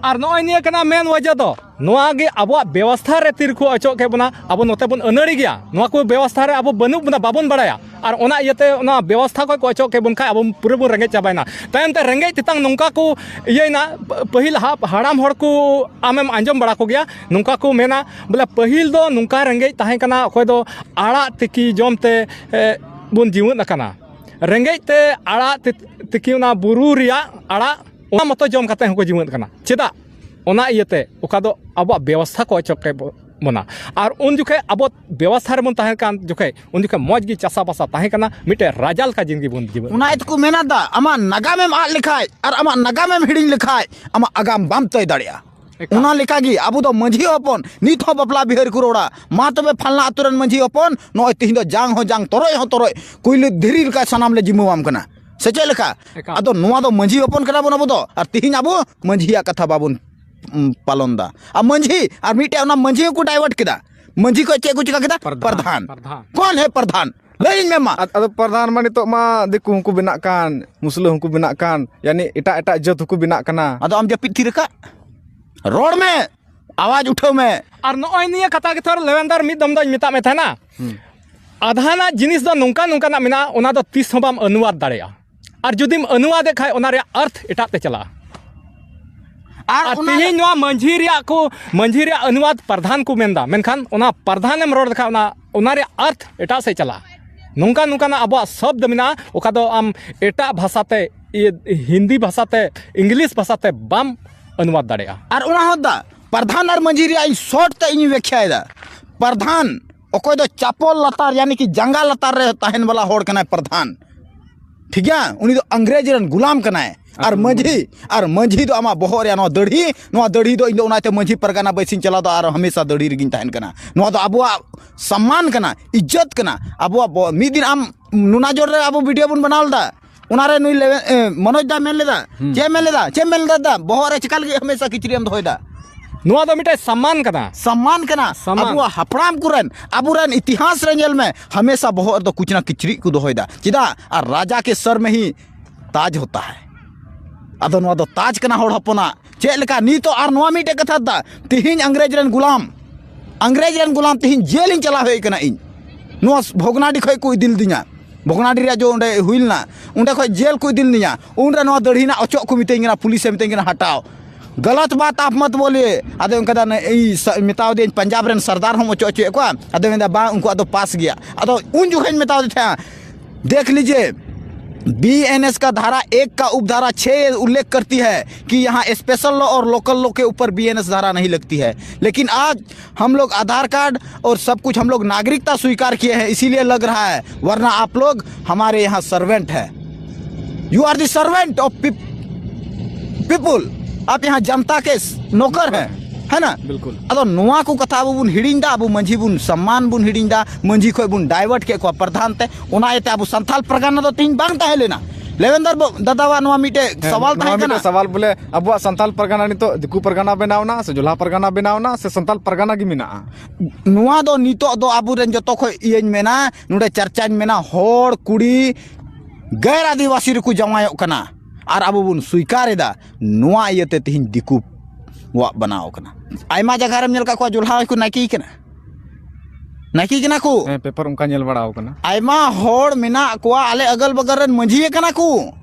ᱟᱨ ᱱᱚᱜᱼᱚᱭ ᱱᱤᱭᱟᱹ ᱠᱟᱱᱟ ᱢᱮᱱ ᱚᱡᱮ ᱫᱚ, ᱱᱚᱣᱟ ᱜᱮ ᱟᱵᱚᱣᱟᱜ ᱵᱮᱵᱚᱥᱛᱷᱟ ᱨᱮ ᱛᱤᱨ ᱠᱚ ᱚᱪᱚᱜ ᱠᱮᱫ ᱵᱚᱱᱟ, ᱟᱵᱚ ᱱᱚᱛᱮ ᱵᱚᱱ ᱟᱹᱱᱟᱹᱲᱤ ᱜᱮᱭᱟ᱾ ᱱᱚᱣᱟ ᱠᱚ ᱵᱮᱵᱚᱥᱛᱷᱟ ᱨᱮ ᱟᱵᱚ ᱵᱟᱹᱱᱩᱜ ᱵᱚᱱᱟ, ᱵᱟᱵᱚᱱ ᱵᱟᱲᱟᱭᱟ᱾ ᱟᱨ ᱚᱱᱟ ᱤᱭᱟᱹᱛᱮ ᱚᱱᱟ ᱵᱮᱵᱚᱥᱛᱷᱟ ᱠᱷᱚᱱ ᱠᱚ ᱚᱪᱚᱜ ᱠᱮᱫ ᱵᱚᱱ ᱠᱷᱟᱡ ᱟᱵᱚ ᱯᱩᱨᱟᱹ ᱵᱚᱱ ᱨᱮᱸᱜᱮᱡ ᱪᱟᱵᱟᱭᱮᱱᱟ᱾ ᱛᱟᱭᱚᱢ ᱛᱮ ᱨᱮᱸᱜᱮᱡ ᱛᱮᱛᱟᱝ ᱱᱚᱝᱠᱟ ᱠᱚ ᱤᱭᱟᱹᱭᱮᱱᱟ, ᱯᱟᱹ-, ᱯᱟᱹᱦᱤᱞ ᱦᱟᱯ-, ᱦᱟᱲᱟᱢ ᱦᱚᱲ ᱠᱚ ᱟᱢᱮᱢ ᱟᱸᱡᱚᱢ ᱵᱟᱲᱟ ᱠᱚᱜᱮᱭᱟ, ᱱᱚᱝᱠᱟ ᱠᱚ ᱢᱮᱱᱟ ᱵᱚᱞᱮ ᱯᱟᱹᱦᱤᱞ ᱫᱚ ᱱᱚᱝᱠᱟ ᱨᱮᱸᱜᱮᱡ ᱛᱟᱦᱮᱸ ᱠᱟᱱᱟ, ᱚᱠᱚᱭ ᱫᱚ ᱟᱲᱟᱜ ᱛᱤᱠᱤ ᱡᱚᱢ ᱛᱮ, ᱮ, ᱵᱚᱱ ᱡᱤᱣᱮᱫ ᱟᱠᱟᱱᱟ᱾ ᱨᱮᱸᱜᱮᱡ ᱛᱮ ᱟᱲᱟᱜ ᱛᱤ-, ᱛᱤᱠᱤ ᱚᱱᱟ ᱵᱩᱨᱩ ᱨᱮᱭᱟᱜ ᱟᱲᱟᱜ ᱚᱱᱟ ᱢᱚᱛᱚ ᱡᱚᱢ ᱠᱟᱛᱮ ᱦᱚᱸᱠᱚ ᱡᱤᱣᱮᱫ ᱠᱟᱱᱟ᱾ ᱪᱮᱫᱟᱜ? ᱚᱱᱟ ᱤᱭᱟᱹᱛᱮ ᱚᱠᱟ ᱫᱚ ᱟᱵᱚᱣᱟᱜ ᱵᱮᱵᱚᱥᱛᱷᱟ ᱠᱚ ᱚᱪᱚᱜ ᱠᱮᱫ ᱵᱚᱱᱟ᱾ ᱟᱨ ᱩᱱ ᱡᱚᱠᱷᱮᱡ ᱟᱵᱚ ᱵᱮᱵᱚᱥᱛᱷᱟ ᱨᱮᱵᱚᱱ ᱛᱟᱦᱮᱸ ᱠᱟᱱ ᱡᱚᱠᱷᱮᱡ, ᱩᱱ ᱡᱚᱠᱷᱮᱡ ᱢᱚᱡᱽ ᱜᱮ ᱪᱟᱥᱟᱵᱟᱥᱟ ᱛᱟᱦᱮᱸ ᱠᱟᱱᱟ, ᱢᱤᱫᱴᱮᱡ ᱨᱟᱡᱟ ᱞᱮᱠᱟ ᱡᱤᱱᱫᱮᱜᱤ ᱵᱚᱱ ᱡᱤᱣᱮᱫ ᱚᱱᱟ ᱠᱟᱱᱟ᱾ ᱤᱭᱟᱹ ᱛᱮᱠᱚ ᱢᱮᱱᱟ ᱫᱟ, ᱟᱢᱟᱜ ᱱᱟᱜᱟᱢᱮᱢ ᱟᱫ ᱞᱮᱠᱷᱟᱡ ᱟᱨ ᱟᱢᱟᱜ ᱱᱟᱜᱟᱢᱮᱢ ᱦᱤᱲᱤᱧ ᱞᱮᱠᱷᱟᱡ, ᱟᱢᱟᱜ ᱟᱜᱟᱢ ᱵᱟᱢ ᱛᱚᱭ ᱫᱟᱲᱮᱭᱟᱜᱼᱟ᱾ ᱮᱠᱟᱞ᱾ ᱚᱱᱟ ᱞᱮᱠᱟᱜᱮ ᱟᱵᱚ ᱫᱚ ᱢᱟᱹᱡᱷᱤ ᱦᱚᱯᱚᱱ, ᱱᱤᱛ ᱦᱚᱸ ᱵᱟᱯᱞᱟ ᱵᱤᱦᱟᱹ ᱨᱮᱠᱚ ᱨᱚᱲᱟ, ᱢᱟ ᱛᱚᱵᱮ ᱯᱷᱟᱞᱱᱟ ᱟᱛᱳ ᱨᱮᱱ ᱢᱟᱹᱡᱷᱤ ᱦᱚᱯᱚᱱ, ᱱᱚᱜᱼᱚᱭ ᱛᱤᱦᱤᱧ ᱫᱚ ᱡᱟᱝ ᱦᱚᱸ ᱡᱟᱝ, ᱛᱚᱨᱚᱡ ᱦᱚᱸ ᱛᱚᱨᱚᱡ, ᱠᱩᱭᱞᱟᱹ ᱫᱷᱤᱨᱤ ᱞᱮᱠᱟ ᱥᱟᱱᱟᱢ ᱞᱮ ᱡᱤᱢᱟᱹᱣᱟᱢ ᱠᱟᱱᱟ᱾ ᱥᱮ ᱪᱮᱫ ᱞᱮᱠᱟ? ᱮᱠᱟᱞ᱾ ᱟᱫᱚ ᱱᱚᱣᱟ ᱫᱚ ᱢᱟᱹᱡᱷᱤ ᱦᱚᱯᱚᱱ ᱠᱟᱱᱟ ᱵᱚᱱ ᱟᱵᱚ ᱫᱚ, ᱟᱨ ᱛᱤᱦᱤᱧ ᱟᱵᱚ ᱢᱟᱹᱡᱷᱤᱭᱟᱜ ᱠᱟᱛᱷᱟ ᱵᱟᱵᱚᱱ, ᱩᱢ, ᱯᱟᱞᱚᱱ ᱫᱟ᱾ ᱟᱨ ᱢᱟᱹᱡᱷᱤ, ᱟᱨ ᱢᱤᱫᱴᱮᱡ ᱚᱱᱟ ᱢᱟᱹᱡᱷᱤ ᱦᱚᱸᱠᱚ divert ᱠᱮᱫᱟ᱾ ᱢᱟᱹᱡᱷᱤ ᱠᱷᱚᱡ ᱪᱮᱫ ᱠᱚ ᱪᱤᱠᱟ ᱠᱮᱫᱟ? ᱯᱨᱚᱫᱷᱟᱱ᱾ ᱯᱨᱚᱫᱷᱟᱱ᱾ ᱯᱨᱚᱫᱷᱟᱱ᱾ ᱠᱚᱱ ᱦᱮ ᱯᱨᱚᱫᱷᱟᱱ? ᱞᱟᱹᱭᱟᱹᱧ ᱢᱮ ᱢᱟ᱾ ᱟᱫ-, ᱟᱫᱚ ᱯᱨᱚᱫᱷᱟᱱ ᱢᱟ ᱱᱤᱛᱚᱜ ᱢᱟ ᱫᱤᱠᱩ ᱦᱚᱸᱠᱚ ᱵᱮᱱᱟᱜ ᱠᱟᱱ, ᱢᱩᱥᱞᱟᱹ ᱦᱚᱸᱠᱚ ᱵᱮᱱᱟᱜ ᱠᱟᱱ, ᱭᱟᱱᱤ ᱮᱴᱟᱜ ᱮᱴᱟᱜ ᱡᱟᱹᱛ ᱦᱚᱸᱠᱚ ᱵᱮᱱᱟᱜ ᱠᱟᱱᱟ᱾ ᱟᱫᱚ ᱟᱢ ᱡᱟᱹᱯᱤᱫ ᱛᱷᱤᱨ ᱟᱠᱟᱫ? ᱨᱚᱲ ᱢᱮ, ᱟᱣᱟᱡᱽ ᱩᱴᱷᱟᱹᱣ ᱢᱮ᱾ ᱟᱨ ᱱᱚᱜᱼᱚᱭ ᱱᱤᱭᱟᱹ ᱠᱟᱛᱷᱟ ᱜᱮ ᱛᱷᱚᱨ ᱞᱮᱣᱮᱱᱫᱟᱨ ᱢᱤᱫ ᱫᱚᱢ ᱫᱚᱧ ᱢᱮᱛᱟᱜ ᱢᱮ ᱛᱟᱦᱮᱱᱟ᱾ ᱦᱩᱸ᱾ ᱟᱫᱷᱟᱱᱟᱜ ᱡᱤᱱᱤᱥ ᱫᱚ ᱱᱚᱝᱠᱟ ᱱᱚᱝᱠᱟᱱᱟᱜ ᱢᱮᱱᱟᱜᱼᱟ, ᱚᱱᱟ ᱫᱚ ᱛᱤᱥ ᱦᱚᱸ ᱵᱟᱢ ᱚᱱᱩᱣᱟᱫ ᱫᱟᱲᱮᱭᱟᱜᱼᱟ᱾ ᱟᱨ ᱡᱩᱫᱤᱢ ᱚᱱᱩᱣᱟᱫᱮᱫ ᱠᱷᱟᱡ, ᱚᱱᱟ ᱨᱮᱭᱟᱜ ᱚᱨᱛᱷ ᱮᱴᱟᱜ ᱛᱮ ᱪᱟᱞᱟᱜᱼᱟ᱾ ᱟᱨ ᱟᱨ ᱚᱱᱟ ᱛᱮᱦᱮᱧ ᱱᱚᱣᱟ ᱢᱟᱹᱡᱷᱤ ᱨᱮᱭᱟᱜ ᱠᱚ, ᱢᱟᱹᱡᱷᱤ ᱨᱮᱭᱟᱜ ᱚᱱᱩᱣᱟᱫ ᱯᱨᱚᱫᱷᱟᱱ ᱠᱚ ᱢᱮᱱᱫᱟ, ᱢᱮᱱᱠᱷᱟᱱ ᱚᱱᱟ ᱯᱨᱚᱫᱷᱟᱱᱮᱢ ᱨᱚᱲ ᱞᱮᱠᱷᱟᱱ, ᱚᱱᱟ, ᱚᱱᱟ ᱨᱮᱭᱟᱜ ᱚᱨᱛᱷ ᱮᱴᱟᱜ ᱥᱮᱫ ᱪᱟᱞᱟᱜᱼᱟ᱾ ᱱᱚᱝᱠᱟ ᱱᱚᱝᱠᱟᱱᱟᱜ ᱟᱵᱚᱣᱟᱜ ᱥᱚᱵᱫ ᱢᱮᱱᱟᱜᱼᱟ, ᱚᱠᱟ ᱫᱚ ᱟᱢ ᱮᱴᱟᱜ ᱵᱷᱟᱥᱟᱛᱮ, ᱤᱭᱟᱹ, ᱦᱤᱱᱫᱤ ᱵᱷᱟᱥᱟᱛᱮ, ᱤᱝᱞᱤᱥ ᱵᱷᱟᱥᱟᱛᱮ ᱵᱟᱢ ᱚᱱᱩᱣᱟᱫ ᱫᱟᱲᱮᱭᱟᱜᱼᱟ᱾ ᱟᱨ ᱚᱱᱟ ᱦᱚᱸ ᱫᱟ, ᱯᱨᱚᱫᱷᱟᱱ ᱟᱨ ᱢᱟᱹᱡᱷᱤ ᱨᱮᱭᱟᱜ ᱤᱧ ᱥᱚᱨᱴ ᱛᱮ ᱤᱧ ᱵᱮᱠᱷᱭᱟᱭᱮᱫᱟ᱾ ᱯᱨᱚᱫᱷᱟᱱ ᱚᱠᱚᱭ ᱫᱚ ᱪᱟᱯᱚᱞ ᱞᱟᱛᱟᱨ, ᱭᱟᱱᱤ ᱠᱤ ᱡᱟᱸᱜᱟ ᱞᱟᱛᱟᱨ ᱨᱮ ᱛᱟᱦᱮᱱ ᱵᱟᱞᱟ ᱦᱚᱲ ᱠᱟᱱᱟᱭ ᱯᱨᱚᱫᱷᱟᱱ, ᱴᱷᱤᱠ ᱜᱮᱭᱟ? ᱩᱱᱤ ᱫᱚ ᱤᱝᱨᱮᱡᱽ ᱨᱮᱱ ᱜᱩᱞᱟᱢ ᱠᱟᱱᱟᱭ᱾ ᱟᱨ ᱟᱥᱚᱞ ᱢᱟᱹᱡᱷᱤ, ᱟᱨ ᱢᱟᱹᱡᱷᱤ ᱫᱚ ᱟᱢᱟᱜ ᱵᱚᱦᱚᱜ ᱨᱮᱭᱟᱜ ᱱᱚᱣᱟ ᱫᱟᱹᱲᱦᱤ, ᱱᱚᱣᱟ ᱫᱟᱹᱲᱦᱤ ᱫᱚ ᱤᱧ ᱫᱚ ᱚᱱᱟᱛᱮ ᱢᱟᱹᱡᱷᱤ ᱯᱟᱨᱜᱟᱱᱟ ᱵᱟᱹᱭᱥᱤᱧ ᱪᱟᱞᱟᱣ ᱫᱚ ᱟᱨ ᱦᱟᱢᱮᱥᱟ ᱫᱟᱹᱲᱦᱤ ᱨᱮᱜᱤᱧ ᱛᱟᱦᱮᱱ ᱠᱟᱱᱟ᱾ ᱱᱚᱣᱟ ᱫᱚ ᱟᱵᱚᱣᱟᱜ ᱥᱚᱢᱢᱟᱱ ᱠᱟᱱᱟ, ᱤᱡᱽᱡᱚᱛ ᱠᱟᱱᱟ᱾ ᱟᱵᱚᱣᱟᱜ ᱵᱚ-, ᱢᱤᱫ ᱫᱤᱱ ᱟᱢ ᱱᱩᱱᱟ ᱡᱳᱨ ᱨᱮ ᱟᱵᱚ ᱵᱷᱤᱰᱤᱭᱳ ᱵᱚᱱ ᱵᱮᱱᱟᱣ ᱞᱮᱫᱟ, ᱚᱱᱟᱨᱮ ᱱᱩᱭ ᱞᱮ-, ᱮ, ᱢᱚᱱᱳᱡᱽ ᱫᱟ ᱢᱮᱱ ᱞᱮᱫᱟ, ᱦᱩᱸ᱾ ᱪᱮᱫ ᱮ ᱢᱮᱱ ᱞᱮᱫᱟ? ᱪᱮᱫ ᱮᱢ ᱢᱮᱱ ᱞᱮᱫᱟ ᱫᱟ? ᱵᱚᱦᱚᱜ ᱨᱮ ᱪᱮᱠᱟ ᱞᱟᱹᱜᱤᱫ ᱦᱟᱢᱮᱥᱟ ᱠᱤᱪᱨᱤᱡ ᱮᱢ ᱫᱚᱦᱚᱭᱮᱫᱟ? ᱱᱚᱣᱟ ᱫᱚ ᱢᱤᱫᱴᱮᱡ ᱥᱚᱢᱢᱟᱱ ᱠᱟᱱᱟ᱾ ᱥᱚᱢᱢᱟᱱ ᱠᱟᱱᱟ᱾ ᱥᱚᱢᱢᱟᱱ᱾ ᱟᱵᱚᱣᱟᱜ ᱦᱟᱯᱲᱟᱢ ᱠᱚᱨᱮᱱ, ᱟᱵᱚᱨᱮᱱ ᱤᱛᱤᱦᱟᱥ ᱨᱮ ᱧᱮᱞ ᱢᱮ, ᱦᱟᱢᱮᱥᱟ ᱵᱚᱦᱚᱜ ᱨᱮᱫᱚ ᱠᱩᱪ ᱱᱟ ᱠᱤᱪᱨᱤᱡ ᱠᱚ ᱫᱚᱦᱚᱭᱮᱫᱟ᱾ ᱪᱮᱫᱟᱜ? ᱟᱨ ᱨᱟᱡᱟ ᱠᱮ ᱥᱚᱨ ᱢᱮ ᱦᱤ ᱛᱟᱡᱽ ᱦᱳᱛᱟ ᱦᱟᱭ᱾ ᱟᱫᱚ ᱱᱚᱣᱟ ᱫᱚ ᱛᱟᱡᱽ ᱠᱟᱱᱟ ᱦᱚᱲ ᱦᱚᱯᱚᱱᱟᱜ᱾ ᱪᱮᱫ ᱞᱮᱠᱟ ᱱᱤᱛᱚᱜ ᱟᱨ ᱱᱚᱣᱟ ᱢᱤᱫᱴᱮᱡ ᱠᱟᱛᱷᱟ ᱫᱟ, ᱛᱤᱦᱤᱧ ᱤᱝᱨᱮᱡᱽ ᱨᱮᱱ ᱜᱩᱞᱟᱢ, ᱤᱝᱨᱮᱡᱽ ᱨᱮᱱ ᱜᱩᱞᱟᱢ ᱛᱤᱦᱤᱧ ᱡᱮᱞ ᱤᱧ ᱪᱟᱞᱟᱣ ᱦᱮᱡ ᱠᱟᱱᱟ ᱤᱧ᱾ ᱱᱚᱣᱟ ᱵᱷᱚᱜᱽᱱᱟᱰᱤ ᱠᱷᱚᱡ ᱠᱚ ᱤᱫᱤ ᱞᱤᱫᱤᱧᱟ, ᱵᱷᱚᱜᱽᱱᱟᱰᱤ ᱨᱮᱭᱟᱜ ᱡᱮ ᱚᱸᱰᱮ ᱦᱩᱭ ᱞᱮᱱᱟ, ᱚᱸᱰᱮ ᱠᱷᱚᱡ ᱡᱮᱞ ᱠᱚ ᱤᱫᱤ ᱞᱤᱫᱤᱧᱟ᱾ ᱩᱱᱨᱮ ᱱᱚᱣᱟ ᱫᱟᱹᱲᱦᱤ ᱨᱮᱱᱟᱜ ᱚᱪᱚᱜ ᱠᱚ ᱢᱤᱛᱟᱹᱧ ᱠᱟᱱᱟ, ᱯᱩᱞᱤᱥᱮ ᱢᱤᱛᱟᱹᱧ ᱠᱟᱱᱟ, ᱦᱟᱴᱟᱣ, ᱜᱟᱞᱟᱛ ᱵᱟᱛ ᱟᱯ ᱢᱟᱛ ᱵᱳᱞᱤᱭᱮ᱾ ᱟᱫᱚ ᱚᱱᱠᱟ ᱫᱚ ᱤᱧ ᱥᱟ-, ᱢᱮᱛᱟᱣ ᱫᱤᱭᱟᱹᱧ, ᱯᱟᱧᱡᱟᱵᱽ ᱨᱮᱱ ᱥᱟᱨᱫᱟᱨ ᱦᱚᱸᱢ ᱚᱪᱚ ᱚᱪᱚᱭᱮᱫ ᱠᱚᱣᱟ? ᱟᱫᱚ ᱢᱮᱱᱫᱟ, ᱵᱟᱝ, ᱩᱱᱠᱩᱣᱟᱜ ᱫᱚ ᱯᱟᱥ ᱜᱮᱭᱟ᱾ ᱟᱫᱚ ᱩᱱ ᱡᱚᱠᱷᱚᱱ ᱢᱮᱛᱟᱣ ᱫᱤ ᱛᱟᱦᱮᱸᱫ, देख लीजिए, बीएनएस का धारा एक का उपधारा छः उल्लेख करती है कि यहाँ स्पेशल लॉ और लोकल लॉ के ऊपर बीएनएस धारा नहीं लगती है, लेकिन आज हम लोग आधार कार्ड और सब कुछ हम लोग नागरिकता स्वीकार किए हैं, इसीलिए लग रहा है, वरना आप लोग हमारे यहाँ सर्वेंट है। You are the servant of people। आप यहाँ जनता के नौकर हैं, है ना? बिल्कुल। ᱟᱫᱚ ᱱᱚᱣᱟ ᱠᱚ ᱠᱟᱛᱷᱟ ᱟᱵᱚ ᱵᱚᱱ ᱦᱤᱲᱤᱧ ᱫᱟ, ᱟᱵᱚ ᱢᱟᱹᱡᱷᱤ ᱵᱚᱱ ᱥᱚᱢᱢᱟᱱ ᱵᱚᱱ ᱦᱤᱲᱤᱧ ᱫᱟ, ᱢᱟᱹᱡᱷᱤ ᱠᱷᱚᱡ ᱵᱚᱱ ᱰᱟᱭᱵᱷᱟᱨᱴ ᱠᱮᱫ ᱠᱚᱣᱟ ᱯᱨᱚᱫᱷᱟᱱ ᱛᱮ᱾ ᱚᱱᱟ ᱤᱭᱟᱹᱛᱮ ᱟᱵᱚ ᱥᱟᱱᱛᱟᱞ ᱯᱟᱨᱜᱟᱱᱟ ᱫᱚ ᱛᱮᱦᱮᱧ ᱵᱟᱝ ᱛᱟᱦᱮᱸ ᱞᱮᱱᱟ᱾ ᱞᱮᱵᱮᱱᱫᱟᱨ ᱵᱟ-, ᱫᱟᱫᱟᱣᱟᱜ ᱱᱚᱣᱟ ᱢᱤᱫᱴᱮᱡ ᱦᱮᱸ, ᱥᱟᱣᱟᱞ ᱱᱚᱣᱟ ᱛᱟᱦᱮᱸ ᱠᱟᱱᱟ᱾ ᱢᱤᱫᱴᱮᱡ ᱥᱟᱣᱟᱞ ᱵᱚᱞᱮ, ᱟᱵᱚᱣᱟᱜ ᱥᱟᱱᱛᱟᱞ ᱯᱟᱨᱜᱟᱱᱟ ᱱᱤᱛᱚᱜ ᱫᱤᱠᱩ ᱯᱟᱨᱜᱟᱱᱟ ᱵᱮᱱᱟᱣ ᱮᱱᱟ ᱥᱮ ᱡᱚᱞᱦᱟ ᱯᱟᱨᱜᱟᱱᱟ ᱵᱮᱱᱟᱣ ᱮᱱᱟ ᱥᱮ ᱥᱟᱱᱛᱟᱞ ᱯᱟᱨᱜᱟᱱᱟ ᱜᱮ ᱢᱮᱱᱟᱜᱼᱟ? ᱱᱚᱣᱟ ᱫᱚ ᱱᱤᱛᱚᱜ ᱫᱚ ᱟᱵᱚᱨᱮᱱ ᱡᱚᱛᱚ ᱠᱷᱚᱡ ᱤᱭᱟᱹᱧ ᱢᱮᱱᱟ, ᱱᱚᱰᱮ ᱪᱟᱨᱪᱟᱧ ᱢᱮᱱᱟ, ᱦᱚᱲ ᱠᱩᱲᱤ ᱜᱮᱨ ᱟᱹᱫᱤᱵᱟᱹᱥᱤ ᱨᱮᱠᱚ ᱡᱟᱶᱟᱭᱚᱜ ᱠᱟᱱᱟ ᱟᱨ ᱟᱵᱚ ᱵᱚᱱ ᱥᱩᱭᱠᱟᱨ ᱮᱫᱟ᱾ ᱱᱚᱣᱟ ᱤᱭᱟᱹᱛᱮ ᱛᱮᱦᱮᱧ ᱫᱤᱠᱩᱣᱟᱜ ᱵᱮᱱᱟᱣ ᱠᱟᱱᱟ᱾ ᱟᱭᱢᱟ ᱡᱟᱭᱜᱟ ᱨᱮᱢ ᱧᱮᱞ ᱠᱟᱜ ᱠᱚᱣᱟ ᱡᱚᱞᱦᱟ ᱠᱚ ᱱᱟᱭᱠᱮ ᱠᱟᱱᱟ, ᱱᱟᱭᱠᱮ ᱠᱟᱱᱟ ᱠᱚ᱾ ᱦᱮᱸ, ᱯᱮᱯᱟᱨ ᱚᱱᱠᱟ ᱧᱮᱞ ᱵᱟᱲᱟ ᱟᱠᱟᱱᱟ᱾ ᱟᱭᱢᱟ ᱦᱚᱲ ᱢᱮᱱᱟᱜ ᱠᱚᱣᱟ ᱟᱞᱮ ᱟᱜᱟᱞ ᱵᱟᱜᱟᱞ ᱨᱮᱱ ᱢᱟᱹᱡᱷᱤ ᱠᱟᱱᱟ ᱠᱚ,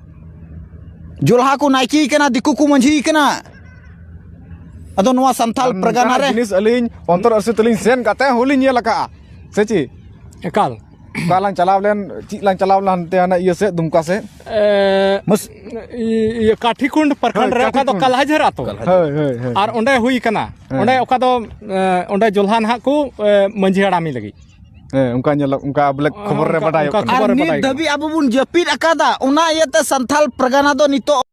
ᱡᱚᱞᱦᱟ ᱠᱚ ᱱᱟᱭᱠᱮ ᱠᱟᱱᱟ, ᱫᱤᱠᱩ ᱠᱚ ᱢᱟᱹᱡᱷᱤ ᱠᱟᱱᱟ᱾ ᱟᱫᱚ ᱱᱚᱣᱟ ᱥᱟᱱᱛᱟᱞ ᱟᱨ ᱯᱟᱨᱜᱟᱱᱟ ᱱᱚᱝᱠᱟᱱᱟᱜ ᱨᱮ ᱡᱤᱱᱤᱥ ᱟᱹᱞᱤᱧ ᱚᱱᱛᱚᱨ ᱟᱹᱨᱥᱤ ᱛᱮᱞᱤᱧ ᱥᱮᱱ ᱠᱟᱛᱮ ᱦᱚᱸᱞᱤᱧ ᱧᱮᱞ ᱟᱠᱟᱫᱼᱟ, ᱥᱮ ᱪᱮᱫ? ᱮᱠᱟᱞ᱾ ᱚᱠᱟ ᱞᱟᱝ ᱪᱟᱞᱟᱣ ᱞᱮᱱ, ᱪᱮᱫ ᱞᱟᱝ ᱪᱟᱞᱟᱣ ᱞᱮᱱ ᱦᱟᱱᱛᱮ ᱦᱟᱱᱟ ᱤᱭᱟᱹ ᱥᱮᱫ, ᱫᱩᱢᱠᱟ ᱥᱮᱫ? ᱮ, ᱢᱟᱥ- ᱤ-, ᱤᱭᱟᱹ, ᱠᱟᱴᱷᱤᱠᱩᱸᱰ ᱯᱨᱚᱠᱷᱚᱸᱰ ᱦᱳᱭ, ᱨᱮ, ᱚᱠᱟ ᱫᱚ ᱠᱟᱴᱷᱤᱠᱩᱸᱰ᱾ ᱠᱟᱞᱦᱟᱡᱷᱟᱹᱨ ᱟᱛᱳ᱾ ᱦᱳᱭ, ᱦᱳᱭ, ᱦᱳᱭ᱾ ᱟᱨ ᱚᱸᱰᱮ ᱦᱩᱭ ᱠᱟᱱᱟ᱾ ᱦᱮᱸ᱾ ᱚᱸᱰᱮ ᱚᱠᱟ ᱫᱚ, ᱮ, ᱚᱸᱰᱮ ᱡᱚᱞᱦᱟ ᱱᱟᱦᱟᱜ ᱠᱚ, ᱮ, ᱢᱟᱹᱡᱷᱤ ᱦᱟᱲᱟᱢᱤ ᱞᱟᱹᱜᱤᱫ᱾ ᱦᱮᱸ, ᱚᱱᱠᱟ ᱧᱮᱞᱚᱜ, ᱚᱱᱠᱟ ᱵᱚᱞᱮ ᱠᱷᱚᱵᱚᱨ ᱨᱮ ᱚᱱᱠᱟ, ᱵᱟᱰᱟᱭᱚᱜ ᱚᱱᱠᱟ ᱠᱟᱱᱟ᱾ ᱟᱨ ᱠᱷᱚᱵᱚᱨ ᱨᱮ ᱱᱤᱛ ᱵᱟᱰᱟᱭᱚᱜ ᱫᱷᱟᱹᱵᱤᱡ ᱠᱟᱱᱟ᱾ ᱟᱵᱚ ᱵᱚᱱ ᱡᱟᱹᱯᱤᱫ ᱟᱠᱟᱫᱟ, ᱚᱱᱟ ᱤᱭᱟᱹᱛᱮ ᱥᱟᱱᱛᱷᱟᱞ ᱯᱟᱨᱜᱟᱱᱟ ᱫᱚ ᱱᱤᱛᱚᱜ